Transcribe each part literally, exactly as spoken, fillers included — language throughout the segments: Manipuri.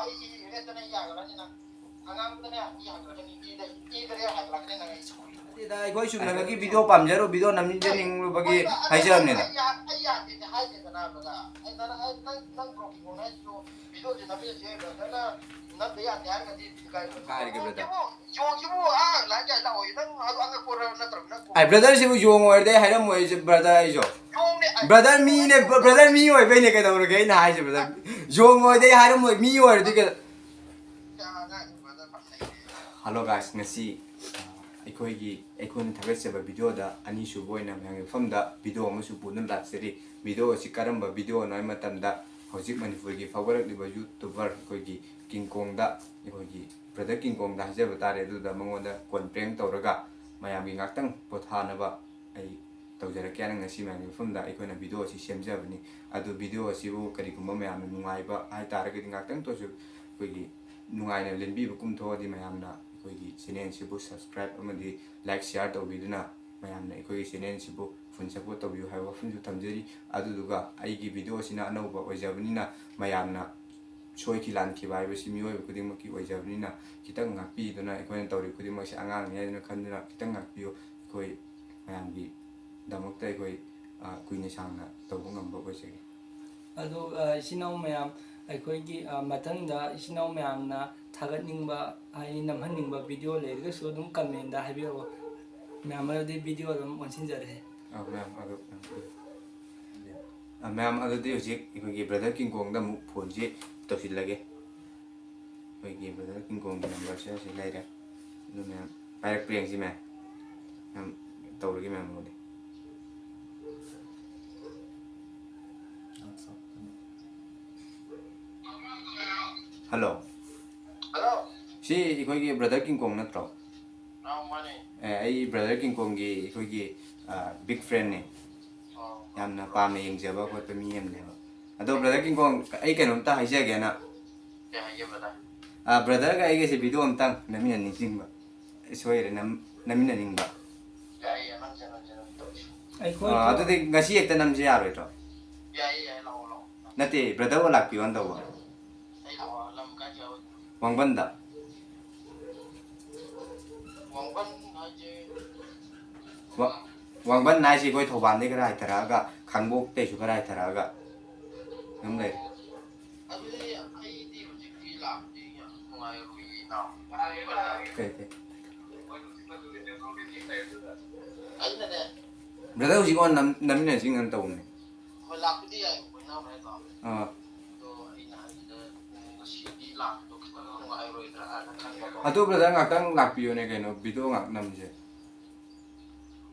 ꯑꯩꯒꯤ ꯔꯦꯠꯇꯅ ꯌꯥꯒꯗ꯭ꯔꯅꯤ ꯅꯪ? ꯑꯉꯥꯡꯕꯗꯅꯦ ꯏ ꯍꯥꯏꯒꯠꯂꯛꯀꯅꯤ, ꯏꯗ, ꯏꯗꯔꯦ ꯍꯥꯏꯒꯠꯂꯛꯀꯅꯤ ꯅꯪ ꯑꯩ ꯁꯥꯎꯔꯤ꯫ ꯅꯠꯇꯦꯗ, ꯑꯩꯈꯣꯏ ꯆꯨꯝꯅꯒꯤ ꯚꯤꯗꯤꯑꯣ ꯄꯥꯝꯖꯔꯨ, ꯚꯤꯗꯤꯑꯣ ꯅꯝꯖꯅꯤꯡꯕꯒꯤ ꯍꯥꯏꯖꯕꯅꯤꯗ꯫ ꯑꯩ ꯌꯥ-, ꯑꯩ ꯌꯥꯗꯦꯗꯤ ꯍꯥꯏꯗꯦꯗꯅ, ꯕ꯭ꯔꯗꯔ꯫ ꯑꯩ ꯅꯪ, ꯑꯩ ꯅꯪ, ꯅꯪ ꯕ꯭ꯔꯣꯀꯤ ꯐꯣꯟ ꯍꯥꯏꯁꯤꯁꯨ ꯚꯤꯗꯤꯑꯣꯁꯦ ꯅꯝꯃꯤꯟꯅꯁꯦ, ꯕ꯭ꯔꯗꯔꯅ ꯅꯝꯗ ꯌꯥꯗꯦ ꯍꯥꯏꯔꯒꯗꯤ ꯀꯥꯏꯗꯦ꯫ ꯀꯥꯏꯔꯒꯦ, ꯕ꯭ꯔꯗꯔ? ꯌꯣꯡꯁꯤꯕꯨ, ꯌꯣꯡꯁꯤꯕꯨ, ꯑꯥ, ꯂꯥꯏꯟ ꯀꯌꯥ ꯂꯥꯛꯑꯣꯏ? ꯅꯪ ꯑꯗꯨ ꯑꯉꯛꯄꯔ ꯅꯠꯇ꯭ꯔꯒ ꯅꯪ ꯑꯩ ꯕ꯭ꯔꯗꯔꯁꯤꯕꯨ ꯌꯣꯡ ꯑꯣꯏꯔꯗꯤ ꯑꯩ ꯍꯥꯏꯔꯝꯃꯣꯏ, ꯑꯩꯁꯦ ꯕ꯭ꯔꯗꯔ ꯑꯩꯁꯨ꯫ ꯌꯣꯡꯅꯦ, ꯑꯩ ꯕ꯭ꯔꯗꯔ ꯃꯤꯅꯦ, ꯕ꯭ꯔꯗꯔ ꯃꯤ ꯑꯣꯏꯕꯩꯅꯦ ꯀꯩꯗꯧꯔꯒꯦ ꯑꯩꯅ ꯍꯥꯏꯁꯦ, ꯕ꯭ꯔꯗꯔ꯫ ꯌꯣꯡ ꯑꯣꯏꯔꯗꯤ ꯑꯩ ꯍꯥꯏꯔꯝꯃꯣꯏ, ꯃꯤ ꯑꯣꯏꯔꯗꯤ ꯀꯩꯗꯧ-, ꯍꯜꯂꯣ ꯒꯥꯏꯁ, ꯉꯁꯤ, ꯑ, ꯑꯩꯈꯣꯏꯒꯤ, ꯑꯩꯈꯣꯏꯅ ꯊꯥꯒꯠꯆꯕ ꯚꯤꯗꯤꯑꯣꯗ ꯑꯅꯤꯁꯨꯕ ꯑꯣꯏꯅ ꯃꯌꯥꯝꯒꯤ ꯃꯐꯝꯗ ꯚꯤꯗꯤꯑꯣ ꯑꯃꯁꯨ ꯄꯨꯗꯨꯅ ꯂꯥꯛꯆꯔꯤ꯫ ꯚꯤꯗꯤꯑꯣ ꯑꯁꯤ ꯀꯔꯝꯕ ꯚꯤꯗꯤꯑꯣꯅꯣ ꯍꯥꯏꯕ ꯃꯇꯝꯗ, ꯍꯧꯖꯤꯛ ꯃꯅꯤꯄꯨꯔꯒꯤ ꯐꯥꯎꯒꯠꯂꯛꯂꯤꯕ ꯌꯨꯇꯨꯕꯔ ꯑꯩꯈꯣꯏꯒꯤ ꯀꯤꯡ ꯀꯣꯡꯗ, ꯑꯩꯈꯣꯏꯒꯤ ꯕ꯭ꯔꯗꯔ ꯀꯤꯡ ꯀꯣꯡꯗ ꯍꯥꯏꯖꯕ ꯇꯥꯔꯦ, ꯑꯗꯨꯗ ꯃꯉꯣꯟꯗ ꯀꯣꯟ ꯄ꯭ꯔꯦꯡ ꯇꯧꯔꯒ ꯃꯌꯥꯝꯒꯤ ꯉꯥꯛꯇꯪ ꯄꯣꯊꯥꯅꯕ ꯑꯩ ꯇꯧꯖꯔꯛꯀꯦ ꯍꯥꯏꯅ ꯉꯁꯤ ꯃꯌꯥꯝꯒꯤ ꯃꯐꯝꯗ ꯑꯩꯈꯣꯏꯅ ꯚꯤꯗꯤꯑꯣ ꯑꯁꯤ ꯁꯦꯝꯖꯕꯅꯤ꯫ ꯑꯗꯨ ꯚꯤꯗꯤꯑꯣ ꯑꯁꯤꯕꯨ ꯀꯔꯤꯒꯨꯝꯕ ꯃꯌꯥꯝꯅ ꯅꯨꯡꯉꯥꯏꯕ ꯍꯥꯏ ꯇꯥꯔꯒꯗꯤ ꯉꯥꯛꯇꯪꯇ ꯑꯣꯏꯔꯁꯨ ꯑꯩꯈꯣꯏꯒꯤ ꯅꯨꯡꯉꯥꯏꯅ ꯂꯦꯟꯕꯤꯕ ꯀꯨꯝꯊꯣꯛꯑꯗꯤ ꯃꯌꯥꯝꯅ ꯑꯩꯈꯣꯏꯒꯤ ꯆꯦꯅꯦꯜꯁꯤꯕꯨ ꯁꯕꯁꯀ꯭ꯔꯥꯏꯕ ꯑꯃꯗꯤ ꯂꯥꯏꯛ, ꯁꯤꯌꯥꯔ ꯇꯧꯕꯤꯗꯨꯅ ꯃꯌꯥꯝꯅ ꯑꯩꯈꯣꯏꯒꯤ ꯆꯦꯅꯦꯜꯁꯤꯕꯨ ꯐꯨꯜ ꯁꯄꯣꯔꯠ ꯇꯧꯕꯤꯌꯨ ꯍꯥꯏꯕ ꯋꯥꯐꯝꯁꯨ ꯊꯝꯖꯔꯤ꯫ ꯑꯗꯨꯗꯨꯒ ꯑꯩꯒꯤ ꯚꯤꯗꯤꯑꯣ ꯑꯁꯤꯅ ꯑꯅꯧꯕ ꯑꯣꯏꯖꯕꯅꯤꯅ ꯃꯌꯥꯝꯅ ꯁꯣꯏꯈꯤ ꯂꯥꯟꯈꯤꯕ ꯍꯥꯏꯕꯁꯤ ꯃꯤꯑꯣꯏꯕ ꯈꯨꯗꯤꯡꯃꯛꯀꯤ ꯑꯣꯏꯖꯕꯅꯤꯅ ꯈꯤꯇꯪ ꯉꯥꯛꯄꯤꯗꯨꯅ ꯑꯩꯈꯣꯏꯅ ꯇꯧꯔꯤ ꯈꯨꯗꯤꯡꯃꯛꯁꯦ ꯑꯉꯥꯡꯅꯤ ꯍꯥꯏꯗꯨꯅ ꯈꯟꯗꯨꯅ ꯈꯤꯇꯪ ꯉꯥꯛꯄꯤꯌꯨ꯫ ꯑꯩꯈꯣꯏ ꯃꯌꯥꯝꯒꯤꯗꯃꯛꯇ ꯑꯩꯈꯣꯏ, ꯑ, ꯀꯨꯏꯅ ꯁꯥꯡꯅ ꯇꯧꯕ ꯉꯝꯕ ꯑꯣꯏꯖꯒꯦ꯫ ꯑꯗꯣ, ꯑ, ꯏꯆꯤꯟ ꯏꯅꯥꯎ ꯃꯌꯥꯝ, ꯑꯩꯈꯣꯏꯒꯤ, ꯑ, ꯃꯊꯪꯗ ꯏꯆꯤꯟ ꯏꯅꯥꯎ ꯃꯌꯥꯝꯅ ꯊꯥꯒꯠꯅꯤꯡꯕ, ꯍꯥꯏꯗꯤ ꯅꯝꯍꯟꯅꯤꯡꯕ ꯚꯤꯗꯤꯑꯣ ꯂꯩꯔꯒꯁꯨ ꯑꯗꯨꯝ ꯀꯃꯦꯟꯗ ꯍꯥꯏꯕꯤꯔꯛꯑꯣ꯫ ꯃꯌꯥꯝ ꯑꯗꯨꯗꯤ ꯚꯤꯗꯤꯑꯣ ꯑꯗꯨꯝ ꯑꯣꯟꯁꯤꯟꯖꯔꯛꯑꯦ꯫ ꯑ, ꯃꯌꯥꯝ ꯑꯗꯨ, ꯑ, ꯃꯌꯥꯝ ꯑꯗꯨꯗꯤ ꯍꯧꯖꯤꯛ ꯑꯩꯈꯣꯏꯒꯤ ꯕ꯭ꯔꯗꯔ ꯀꯤꯡꯀꯣꯡꯗ ꯑꯃꯨꯛ ꯐꯣꯟꯁꯤ ꯇꯧꯁꯤꯜꯂꯒꯦ꯫ ꯑꯩꯈꯣꯏꯒꯤ ꯕ꯭ꯔꯗꯔ ꯀꯤꯡꯀꯣꯡꯒꯤ ꯅꯝꯕꯔꯁꯦ ꯑꯁꯤ ꯂꯩꯔꯦ꯫ ꯑꯗꯨ ꯃꯌꯥꯝ ꯄꯥꯏꯔꯛꯄ꯭ꯔꯥ ꯌꯦꯡꯁꯤ ꯃꯌꯥꯝ꯫ ꯃꯌꯥꯝ ꯇꯧꯔꯒꯦ ꯃꯌꯥꯝ ꯃꯉꯣꯟꯗ꯫ ꯍꯜꯂꯣ꯫ ꯍꯜꯂꯣ꯫ ꯁꯤ ꯑꯩꯈꯣꯏꯒꯤ ꯕ꯭ꯔꯗꯔ ꯀꯤꯡꯀꯣꯡ ꯅꯠꯇ꯭ꯔꯣ? ꯑꯥ, ꯃꯥꯅꯦ꯫ ꯑꯦ, ꯑꯩ ꯕ꯭ꯔꯗꯔ ꯀꯤꯡꯀꯣꯡꯒꯤ ꯑꯩꯈꯣꯏꯒꯤ, ꯑ, ꯕꯤꯛ ꯐꯦꯟꯅꯦ꯫ ꯑꯣ꯫ ꯌꯥꯝꯅ ꯄꯥꯝꯅ ꯌꯦꯡꯖꯕ ꯈꯣꯠꯄ ꯃꯤ ꯑꯃꯅꯦꯕ꯫ ꯑꯗꯣ ꯕ꯭ꯔꯗꯔ ꯀꯤꯡꯀꯣꯡ, ꯑꯩ ꯀꯩꯅꯣꯝꯇ ꯍꯥꯏꯖꯒꯦꯅ꯫ ꯀꯩ ꯍꯥꯏꯒꯦ, ꯕ꯭ꯔꯗꯔ? ꯑ, ꯕ꯭ꯔꯗꯔꯒ ꯑꯩꯒꯁꯦ ꯚꯤꯗꯤꯑꯣ ꯑꯝꯇꯪ ꯅꯝꯃꯤꯟꯅ ꯅꯤꯡꯁꯤꯡꯕ꯫ ꯁꯣꯏꯔꯦ, ꯅꯝ-, ꯅꯝꯃꯤꯟꯅꯅꯤꯡꯕ꯫ ꯌꯥꯏꯌꯦ, ꯅꯝꯁꯦ, ꯅꯝꯁꯦ, ꯅꯝꯁꯦ, ꯇꯧꯁꯤ꯫ ꯑꯩꯈꯣꯏ ꯑ, ꯑꯗꯨꯗꯤ ꯉꯁꯤ ꯍꯦꯛꯇ ꯅꯝꯁꯦ ꯌꯥꯔꯣꯏꯗ꯭ꯔꯣ? ꯌꯥꯏꯌꯦ, ꯌꯥꯏꯌꯦ, ꯂꯥꯛꯑꯣ, ꯂꯥꯛꯑꯣ꯫ ꯅꯠꯇꯦ, ꯕ꯭ꯔꯗꯔ ꯍꯣꯏ ꯂꯥꯛꯄꯤꯌꯣꯅ ꯇꯧꯕ꯫ ꯑꯩ ꯂꯥꯛꯑꯣ, ꯂꯝ ꯋꯥꯡꯕꯟꯗ꯫ ꯋꯥꯡꯕꯟ ꯍꯥꯏꯁꯦ ꯋꯥ- ꯋꯥꯡꯕꯟ ꯍꯥꯏꯁꯦ ꯑꯩꯈꯣꯏ ꯊꯧꯕꯥꯜꯗꯩ ꯈꯔ ꯍꯥꯏꯊꯔꯛꯑꯒ, ꯈꯥꯡꯕꯣꯛꯇꯩꯁꯨ ꯈꯔ ꯍꯥꯏꯊꯔꯛꯑꯒ ꯑꯗꯨꯝ ꯂꯩꯔꯦ꯫ ꯑꯗꯨꯗꯤ ꯑꯩꯗꯤ ꯍꯧꯖꯤꯛꯇꯤ ꯂꯥꯛꯄꯗꯤ ꯌꯥꯝ ꯅꯨꯡꯉꯥꯏꯔꯣꯏꯌꯦ, ꯏꯅꯥꯎ꯫ ꯀꯩ, ꯀꯩ? ꯑꯩꯅꯅꯦ꯫ ꯕ꯭ꯔꯗꯔ ꯍꯧꯖꯤꯛ ꯑꯣꯟ ꯅꯝ-, ꯅꯝꯃꯤꯟꯅꯁꯤ ꯉꯟ ꯇꯧꯕꯅꯦ꯫ ꯍꯣꯏ, ꯂꯥꯛꯄꯗꯤ ꯌꯥꯏꯕꯀꯣ, ꯏꯅꯥꯎ ꯍꯣꯏ ꯂꯥꯛꯑꯣ꯫ ꯑꯥ꯫ ꯑꯗꯣ ꯑꯩꯅ ꯍꯥꯏꯕꯗ, ꯎꯝ, ꯉꯁꯤꯗꯤ ꯂꯥꯛꯄꯗꯣ ꯈꯤꯇꯪ ꯅꯨꯡꯉꯥꯏꯔꯣꯏꯗ꯭ꯔꯥꯅ ꯈꯟꯕꯀꯣ꯫ ꯑꯗꯨ ꯕ꯭ꯔꯗꯔ ꯉꯥꯛꯇꯪ ꯂꯥꯛꯄꯤꯌꯣꯅꯦ ꯀꯩꯅꯣ, ꯚꯤꯗꯤꯑꯣ ꯉꯥꯛ ꯅꯝꯁꯦ꯫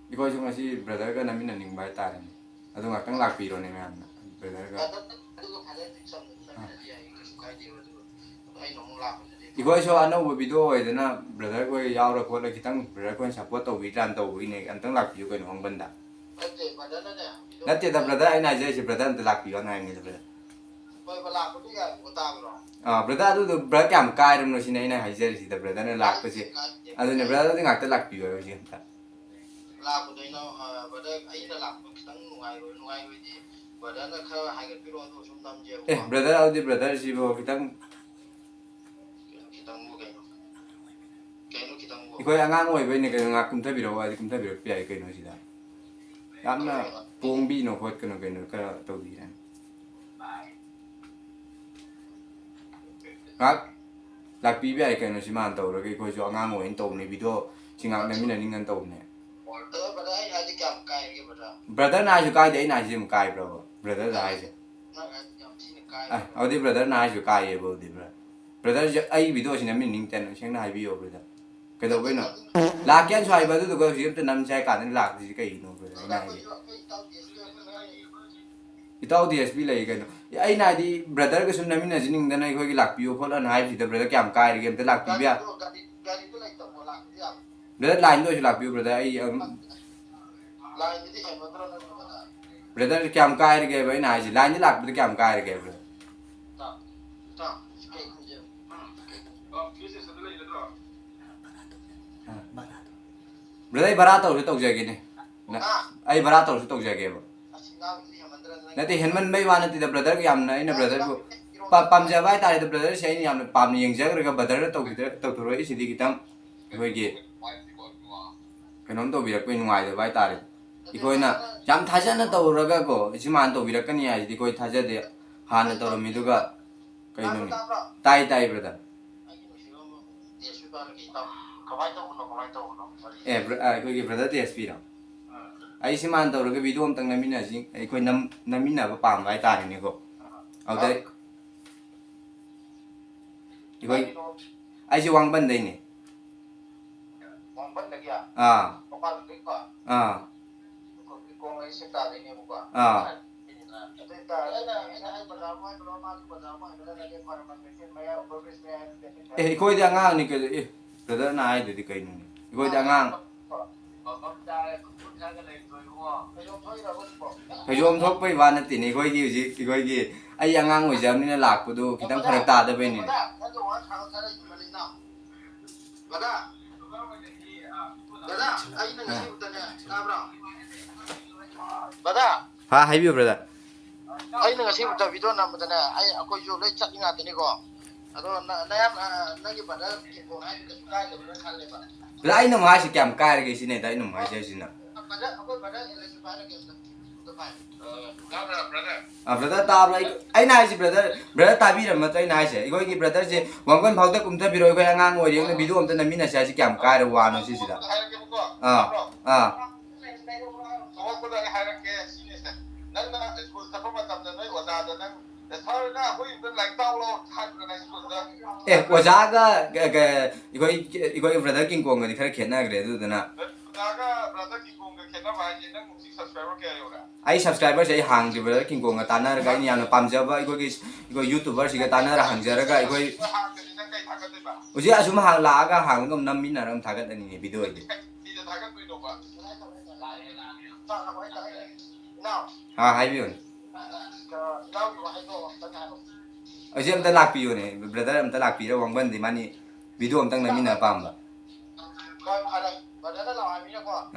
ꯑꯩꯈꯣꯏꯁꯨ ꯉꯁꯤ ꯕ꯭ꯔꯗꯔꯒ ꯅꯝꯃꯤꯟꯅꯅꯤꯡꯕ ꯍꯥꯏꯇꯥꯔꯦꯅꯦ꯫ ꯑꯗꯨ ꯉꯥꯛꯇꯪ ꯂꯥꯛꯄꯤꯔꯣꯅꯦ ꯃꯌꯥꯝꯅ, ꯕ꯭ꯔꯗꯔꯒ꯫ ꯕ꯭ꯔꯗꯔ, ꯑꯗꯨꯒ ꯐꯖꯅ ꯆꯝꯅ ꯑꯥ꯫ ꯅꯝꯃꯤꯟꯅꯗꯤ ꯌꯥꯏꯌꯦ, ꯀꯩꯁꯨ ꯀꯥꯏꯗꯦꯕ꯫ ꯑꯗꯨꯒ ꯑꯩꯅ ꯑꯃꯨꯛ ꯂꯥꯛꯄꯗꯗꯤ ꯑꯩꯈꯣꯏꯁꯨ ꯑꯅꯧꯕ ꯚꯤꯗꯤꯑꯣ ꯑꯣꯏꯗꯅ ꯕ꯭ꯔꯗꯔ ꯈꯣꯏ ꯌꯥꯎꯔ ꯈꯣꯠꯂ ꯈꯤꯇꯪ ꯕ꯭ꯔꯗꯔ ꯈꯣꯏꯅ ꯁꯞꯄꯣꯔꯠ ꯇꯧꯕꯤꯗ꯭ꯔꯥꯅ ꯇꯧꯕꯒꯤꯅꯦ꯫ ꯑꯝꯇꯪ ꯂꯥꯛꯄꯤꯌꯨ ꯀꯩꯅꯣ, ꯋꯥꯡꯕꯟꯗ꯫ ꯅꯠꯇꯦ, ꯕ꯭ꯔꯗꯔꯅꯅꯦ, ꯚꯤꯗꯤꯑꯣ ꯅꯠꯇꯦꯗ, ꯕ꯭ꯔꯗꯔ, ꯑꯩꯅ ꯍꯥꯏꯖꯔꯤꯁꯦ ꯕ꯭ꯔꯗꯔ ꯑꯝꯇ ꯂꯥꯛꯄꯤꯌꯣꯅ ꯍꯥꯏꯕꯅꯤꯗ, ꯕ꯭ꯔꯗꯔ꯫ ꯍꯣꯏꯕ, ꯂꯥꯛꯄꯗꯤ ꯌꯥꯏꯕꯀꯣ, ꯇꯥꯕ꯭ꯔꯣ? ꯑꯥ, ꯕ꯭ꯔꯗꯔ, ꯑꯗꯨꯗꯣ ꯕ꯭ꯔꯗꯔ ꯀꯌꯥꯝ ꯀꯥꯏꯔꯕꯅꯣ ꯁꯤꯅꯦ ꯑꯩꯅ ꯍꯥꯏꯖꯔꯤꯁꯤꯗ, ꯕ꯭ꯔꯗꯔꯅ ꯂꯥꯛꯄꯁꯦ꯫ ꯀꯥꯏꯗꯦ, ꯀꯥꯏꯗꯦ꯫ ꯑꯗꯨꯅꯦ, ꯕ꯭ꯔꯗꯔ, ꯑꯗꯨꯗꯤ ꯉꯥꯛꯇ ꯂꯥꯛꯄꯤꯌꯣ ꯍꯥꯏꯕ ꯍꯧꯖꯤꯛ ꯑꯝꯇ꯫ ꯂꯥꯛꯄꯗꯣ ꯑꯩꯅ, ꯑ, ꯕ꯭ꯔꯗꯔ, ꯑꯩꯅ ꯂꯥꯛꯄꯗꯣ ꯈꯤꯇꯪ ꯅꯨꯡꯉꯥꯏꯔꯣꯏ, ꯅꯨꯡꯉꯥꯏꯔꯣꯏꯗꯤ ꯕ꯭ꯔꯗꯔꯅ ꯈꯔ ꯍꯥꯏꯒꯠꯄꯤꯔꯛꯑꯣ, ꯑꯗꯨꯒ ꯁꯨꯝ ꯅꯝꯖꯦꯕꯀꯣ꯫ ꯑꯦ, ꯕ꯭ꯔꯗꯔ, ꯑꯗꯨꯗꯤ ꯕ꯭ꯔꯗꯔꯁꯤꯕꯨ ꯈꯤꯇꯪ ꯈꯤꯇꯪꯕꯨ ꯀꯩꯅꯣ? ꯀꯩꯅꯣ ꯈꯤꯇꯪꯕꯨ? ꯑꯩꯈꯣꯏ ꯑꯉꯥꯡ ꯑꯣꯏꯕꯩꯅꯦ ꯀꯩꯅꯣ, ꯉꯥꯏꯍꯥꯛ ꯀꯨꯝꯊꯕꯤꯔꯛꯑꯣ ꯍꯥꯏꯗꯤ ꯀꯨꯝꯊꯕꯤꯔꯛꯄ ꯌꯥꯏ ꯀꯩꯅꯣ ꯁꯤꯗ꯫ ꯌꯥꯝꯅ ꯄꯣꯡꯕꯤꯅꯣ ꯈꯣꯠꯀꯅꯣ ꯀꯩꯅꯣ ꯈꯔ ꯇꯧꯕꯤꯔꯦ꯫ ꯉꯥꯏꯍꯥꯛ ꯂꯥꯛꯄꯤꯕ ꯌꯥꯏ ꯀꯩꯅꯣ, ꯁꯤ ꯃꯥꯅ ꯇꯧꯔꯒ ꯑꯩꯈꯣꯏꯁꯨ ꯑꯉꯥꯡ ꯑꯣꯏꯅ ꯇꯧꯕꯅꯦ, ꯚꯤꯗꯤꯑꯣ ꯁꯤ ꯉꯥꯏꯍꯥꯛ ꯅꯝꯃꯤꯟꯅꯅꯤꯡꯉꯅ ꯇꯧꯕꯅꯦ꯫ ꯑꯗꯣ ꯕ꯭ꯔꯗꯔ, ꯑꯩꯅ ꯍꯥꯏꯗꯤ ꯀꯌꯥꯝ ꯀꯥꯏꯔꯒꯦ ꯕ꯭ꯔꯗꯔ? ꯕ꯭ꯔꯗꯔꯅ ꯍꯥꯏꯁꯨ ꯀꯥꯏꯗꯦ, ꯑꯩꯅ ꯍꯥꯏꯁꯤ ꯑꯗꯨꯝ ꯀꯥꯏꯕ꯭ꯔꯕ? ꯕ꯭ꯔꯗꯔꯗ ꯍꯥꯏꯁꯦ꯫ ꯅꯪ ꯍꯥꯏꯗꯤ ꯌꯥꯝ ꯊꯤꯅ ꯀꯥꯏꯔꯦ꯫ ꯑꯦ, ꯑꯗꯨꯗꯤ ꯕ꯭ꯔꯗꯔꯅ ꯍꯥꯏꯁꯨ ꯀꯥꯏꯌꯦꯕ, ꯑꯗꯨꯗꯤ ꯕ꯭ꯔꯗꯔ꯫ ꯕ꯭ꯔꯗꯔꯁꯦ ꯑꯩ ꯚꯤꯗꯤꯑꯣꯁꯤ ꯅꯝꯃꯤꯟꯅꯤꯡꯗꯦ, ꯁꯦꯡꯅ ꯍꯥꯏꯕꯤꯌꯣ ꯕ꯭ꯔꯗꯔ꯫ ꯀꯩꯗꯧꯕꯩꯅꯣ? ꯂꯥꯛꯀꯦꯅꯁꯨ ꯍꯥꯏꯕ, ꯑꯗꯨꯗꯨꯒ ꯍꯧꯖꯤꯛ ꯑꯝꯇ ꯅꯝꯁꯦ ꯍꯥꯏ ꯀꯥꯟꯗꯗꯤ ꯂꯥꯛꯇ꯭ꯔꯤꯁꯤ ꯀꯩꯒꯤꯅꯣ ꯕ꯭ꯔꯗꯔ? ꯑꯩꯅ ꯍꯥꯏꯁꯦ꯫ ꯏꯇꯥꯎ ꯗꯤ ꯑꯦꯁ ꯄꯤ ꯂꯩ ꯀꯩꯅꯣ꯫ ꯑꯦ, ꯑꯩꯅ ꯍꯥꯏꯗꯤ ꯕ꯭ꯔꯗꯔꯒ ꯁꯨꯝ ꯅꯝꯃꯤꯟꯅꯁꯤꯅꯤꯡꯗꯅ ꯑꯩꯈꯣꯏꯒꯤ ꯂꯥꯛꯄꯤꯌꯣ ꯈꯣꯠꯂꯣꯅ ꯍꯥꯏꯕꯁꯤꯗ ꯕ꯭ꯔꯗꯔ ꯀꯌꯥꯝ ꯀꯥꯏꯔꯒꯦ ꯑꯝꯇ ꯂꯥꯛꯄꯤꯕ ꯌꯥ-, ꯒꯥꯔꯤꯗꯣ ꯂꯩꯇꯕ꯭ꯔꯣ? ꯂꯥꯛꯄꯗꯤ ꯌꯥꯕ꯫ ꯕ꯭ꯔꯗꯔ, ꯂꯥꯏꯟꯗ ꯑꯣꯏꯁꯨ ꯂꯥꯛꯄꯤꯌꯨ ꯕ꯭ꯔꯗꯔ, ꯑꯩ ꯑꯗꯨꯝ ꯂꯥꯏꯟꯗꯨꯗꯤ ꯍꯦꯟꯃꯟꯗ꯭ꯔꯣ ꯅꯪ ꯕ꯭ꯔꯗꯔ? ꯕ꯭ꯔꯗꯔ, ꯀꯌꯥꯝ ꯀꯥꯏꯔꯒꯦꯕ ꯑꯩꯅ ꯍꯥꯏꯁꯦ? ꯂꯥꯏꯟꯗ ꯂꯥꯛꯄꯗ ꯀꯌꯥꯝ ꯀꯥꯏꯔꯒꯦ ꯕ꯭ꯔꯗꯔ? ꯏꯇꯥꯎ, ꯏꯇꯥꯎ, ꯁꯤ ꯀꯩ ꯈꯨꯟꯁꯦ? ꯑꯥ꯫ ꯕ꯭ꯔꯗꯔ, ꯑꯩ ꯚꯔꯥ ꯇꯧꯔꯁꯨ ꯇꯧꯖꯒꯦꯅꯦ꯫ ꯅ-, ꯍꯥ? ꯑꯩ ꯚꯔꯥ ꯇꯧꯔꯁꯨ ꯇꯧꯖꯒꯦꯕ꯫ ꯑꯁ, ꯏꯅꯥꯎꯒꯤꯗꯤ ꯍꯦꯟꯃꯟꯗ꯭ꯔꯥ ꯅꯪ? ꯅꯠꯇꯦ, ꯍꯦꯟꯃꯟꯕꯩ ꯋꯥ ꯅꯠꯇꯦꯗ, ꯕ꯭ꯔꯗꯔꯒ ꯌꯥꯝꯅ ꯑꯩꯅ ꯕ꯭ꯔꯗꯔꯕꯨ ꯄꯥꯝꯖꯕ ꯍꯥꯏꯇꯥꯔꯦ꯫ ꯑꯗꯣ brotherꯁꯦ ꯑꯩꯅ ꯌꯥꯝꯅ ꯄꯥꯝꯅ ꯌꯦꯡꯖꯈ꯭ꯔꯒ brotherꯅ ꯇꯧꯕꯤꯗ ꯇꯧꯊꯣꯔꯛꯏꯁꯤꯗꯤ ꯈꯤꯇꯪ ꯑꯩꯈꯣꯏꯒꯤ ꯀꯩꯅꯣꯝ ꯇꯧꯕꯤꯔꯛꯄꯩ ꯅꯨꯡꯉꯥꯏꯇꯕ ꯍꯥꯏꯇꯥꯔꯦ꯫ ꯑꯩꯈꯣꯏꯅ ꯌꯥꯝ ꯊꯥꯖꯅ ꯇꯧꯔꯒꯀꯣ, ꯏꯆꯤꯟ ꯃꯥꯅ ꯇꯧꯕꯤꯔꯛꯀꯅꯤ ꯍꯥꯏꯁꯤꯗꯤ ꯑꯩꯈꯣꯏ ꯊꯥꯖꯗꯦ꯫ ꯍꯥꯟꯅ ꯇꯧꯔꯝꯃꯤꯗꯨꯒ ꯀꯩꯅꯣꯅꯤ꯫ ꯇꯥꯏ, ꯇꯥꯏ, brother꯫ ꯑꯦ, bro-, ꯑ, ꯑꯩꯈꯣꯏꯒꯤ brother ꯇꯦꯖꯄꯤꯔꯣ? ꯑꯩ ꯁꯤ ꯃꯥꯅ ꯇꯧꯔꯒ video ꯑꯝꯇꯪ ꯅꯝꯃꯤꯟꯅꯁꯤ, ꯑꯩꯈꯣꯏ ꯅꯝ-, ꯅꯝꯃꯤꯟꯅꯕ ꯄꯥꯝꯕ ꯍꯥꯏꯇꯥꯔꯦꯅꯦꯀꯣ꯫ ꯑꯗꯨꯗ ꯑꯩꯈꯣꯏ, ꯑꯩꯁꯦ ꯋꯥꯡꯕꯟꯗꯩꯅꯦ꯫ ꯑꯥ꯫ ꯑꯥ꯫ ꯑꯥ꯫ ꯑꯦ, ꯑꯩꯈꯣꯏꯗꯤ ꯑꯉꯥꯡꯅꯤ ꯀꯩꯅꯣ꯫ ꯑꯦ, brotherꯅ ꯍꯥꯏꯗꯨꯗꯤ ꯀꯩꯅꯣꯅꯦ? ꯑꯩꯈꯣꯏꯗꯤ ꯑꯉꯥꯡ꯫ ꯐꯩꯖꯣꯝ ꯊꯣꯛꯄꯩ ꯋꯥ ꯅꯠꯇꯦꯅꯦ꯫ ꯑꯩꯈꯣꯏꯒꯤ ꯍꯧꯖꯤꯛ, ꯑꯩꯈꯣꯏꯒꯤ, ꯑꯩ ꯑꯉꯥꯡ ꯑꯣꯏꯖꯕꯅꯤꯅ ꯂꯥꯛꯄꯗꯣ ꯈꯤꯇꯪ ꯐꯔꯛ ꯇꯥꯗꯕꯩꯅꯤꯅꯦ꯫ ꯕꯗꯥ, ꯕꯗꯥ, ꯑꯩꯅ ꯉꯁꯤꯕꯨꯛꯇꯅꯦ, ꯇꯥꯕ꯭ꯔꯣ? ꯕꯗꯥ, ꯍꯥ, ꯍꯥꯏꯕꯤꯌꯨ, brother꯫ ꯑꯩꯅ ꯉꯁꯤꯕꯨꯛꯇ video ꯅꯝꯕꯗꯅꯦ, ꯑꯩ, ꯑꯩꯈꯣꯏꯁꯨ ꯂꯣꯏ ꯆꯠꯂꯤ ꯉꯥꯛꯇꯅꯤꯀꯣ꯫ ꯑꯗꯣ ꯅ-, ꯅꯌꯥꯝ-, ꯑ, ꯅꯪꯒꯤ brother ꯀꯤꯡꯀꯣꯡ ꯍꯥꯏꯗꯨ ꯀꯩꯁꯨ ꯀꯥꯏꯗꯕ꯭ꯔꯥ ꯈꯜꯂꯦꯕ꯫ Brother, ꯑꯩꯅ ꯑꯃꯨꯛ ꯍꯥꯏꯁꯤ ꯀꯌꯥꯝ ꯀꯥꯏꯔꯒꯦ ꯁꯤꯅꯦ, ꯑꯗ ꯑꯩꯅ ꯑꯃꯨꯛ ꯍꯥꯏꯁꯤ ꯍꯥꯏꯁꯤꯅ꯫ Brother, ꯑꯩꯈꯣꯏ brother ꯑꯦꯂꯦꯛꯁꯁꯨ ꯄꯥꯏꯔꯒꯦ ꯑꯝꯇ꯫ ꯑꯝꯇ ꯄꯥꯏ꯫ ꯑ, brother, ꯇꯥꯕ꯭ꯔꯥ? ꯑꯩ, ꯑꯩꯅ ꯍꯥꯏꯁꯤ, brother, brother ꯇꯥꯕꯤꯔꯕ ꯅꯠꯇ꯭ꯔꯣ ꯑꯩꯅ ꯍꯥꯏꯁꯦ? ꯑꯩꯈꯣꯏꯒꯤ brotherꯁꯦ ꯋꯥꯡꯒꯣꯏ ꯏꯝꯐꯥꯜꯗ ꯀꯨꯝꯊꯕꯤꯔꯣ, ꯑꯩꯈꯣꯏ ꯑꯉꯥꯡ ꯑꯣꯏꯔꯤꯉꯩꯗ video ꯑꯝꯇ ꯅꯝꯃꯤꯟꯅꯁꯦ ꯍꯥꯏꯁꯤ ꯀꯌꯥꯝ ꯀꯥꯏꯔꯕ ꯋꯥꯅꯣ ꯁꯤꯁꯤꯗ? ꯍꯥꯏꯔꯛꯀꯦꯕꯀꯣ꯫ ꯑꯥ, ꯇꯥꯕ꯭ꯔꯣ? ꯑꯥ꯫ ꯊꯣꯛꯂꯛꯄꯗ ꯑꯩ ꯍꯥꯏꯔꯛꯀꯦ, ꯁꯤꯅꯤꯁꯦ꯫ ꯅꯪꯅ ꯁ꯭ꯀꯨꯜ ꯆꯠꯄ ꯃꯇꯝꯗ ꯅꯣꯏ ꯑꯣꯖꯥꯗ ꯅꯪ, "ꯁꯥꯔ, ꯅꯪ ꯑꯩꯈꯣꯏ ꯌꯨꯝꯗ ꯂꯥꯏꯔꯤꯛ ꯇꯥꯛꯎ ꯂꯥꯎ" ꯍꯥꯏꯕ꯭ꯔꯥ ꯅꯪ ꯁ꯭ꯀꯨꯜꯗ? ꯑꯦ, ꯑꯣꯖꯥꯒ, ꯀ-, ꯀ-, ꯑꯩꯈꯣꯏ, ꯑꯩꯈꯣꯏ brother ꯀꯤꯡꯀꯣꯡꯒꯗꯤ ꯈꯔ ꯈꯦꯠꯅꯈ꯭ꯔꯦ, ꯑꯗꯨꯗꯨꯅ꯫ ꯑꯣꯖꯥꯒ brother ꯀꯤꯡꯀꯣꯡꯒ ꯈꯦꯠꯅꯕ ꯍꯥꯏꯁꯦ, ꯅꯪ ꯍꯧꯖꯤꯛ subscriber ꯀꯌꯥ ꯌꯧꯔꯦ? ꯑꯩ subscriberꯁꯦ ꯑꯩ ꯍꯥꯡꯗ꯭ꯔꯤ, brother ꯀꯤꯡꯀꯣꯡꯒ ꯇꯥꯟꯅꯔꯒ ꯑꯩꯅ ꯌꯥꯝꯅ ꯄꯥꯝꯖꯕ ꯑꯩꯈꯣꯏꯒꯤ, ꯑꯩꯈꯣꯏ YouTuberꯁꯤꯒ ꯇꯥꯟꯅꯔ ꯍꯥꯡꯖꯔꯒ ꯑꯩꯈꯣꯏ ꯍꯥꯡꯗ꯭ꯔꯗꯤ ꯅꯪ ꯀꯩ ꯊꯥꯒꯠꯇꯣꯏꯕ? ꯍꯧꯖꯤꯛ ꯑꯁꯨꯝ ꯍꯥꯡ ꯂꯥꯛꯑꯒ ꯍꯥꯡꯉꯒ ꯑꯗꯨꯝ ꯅꯝꯃꯤꯟꯅꯔꯒ ꯑꯗꯨꯝ ꯊꯥꯒꯠꯂꯅꯤꯅꯦ videoꯗꯤ꯫ ꯀꯩꯗ ꯊꯥꯒꯠꯇꯣꯏꯅꯣꯕ? ꯍꯥ, ꯍꯥꯏꯕꯤꯌꯨꯅꯦ꯫ ꯍꯧꯖꯤꯛ ꯑꯝꯇ ꯂꯥꯛꯄꯤꯌꯨꯅꯦ, brother ꯑꯝꯇ ꯂꯥꯛꯄꯤꯔ ꯋꯥꯡꯕꯟꯗꯤ ꯃꯥꯅꯤ video ꯑꯝꯇꯪ ꯅꯝꯃꯤꯟꯅ ꯄꯥꯝꯕ꯫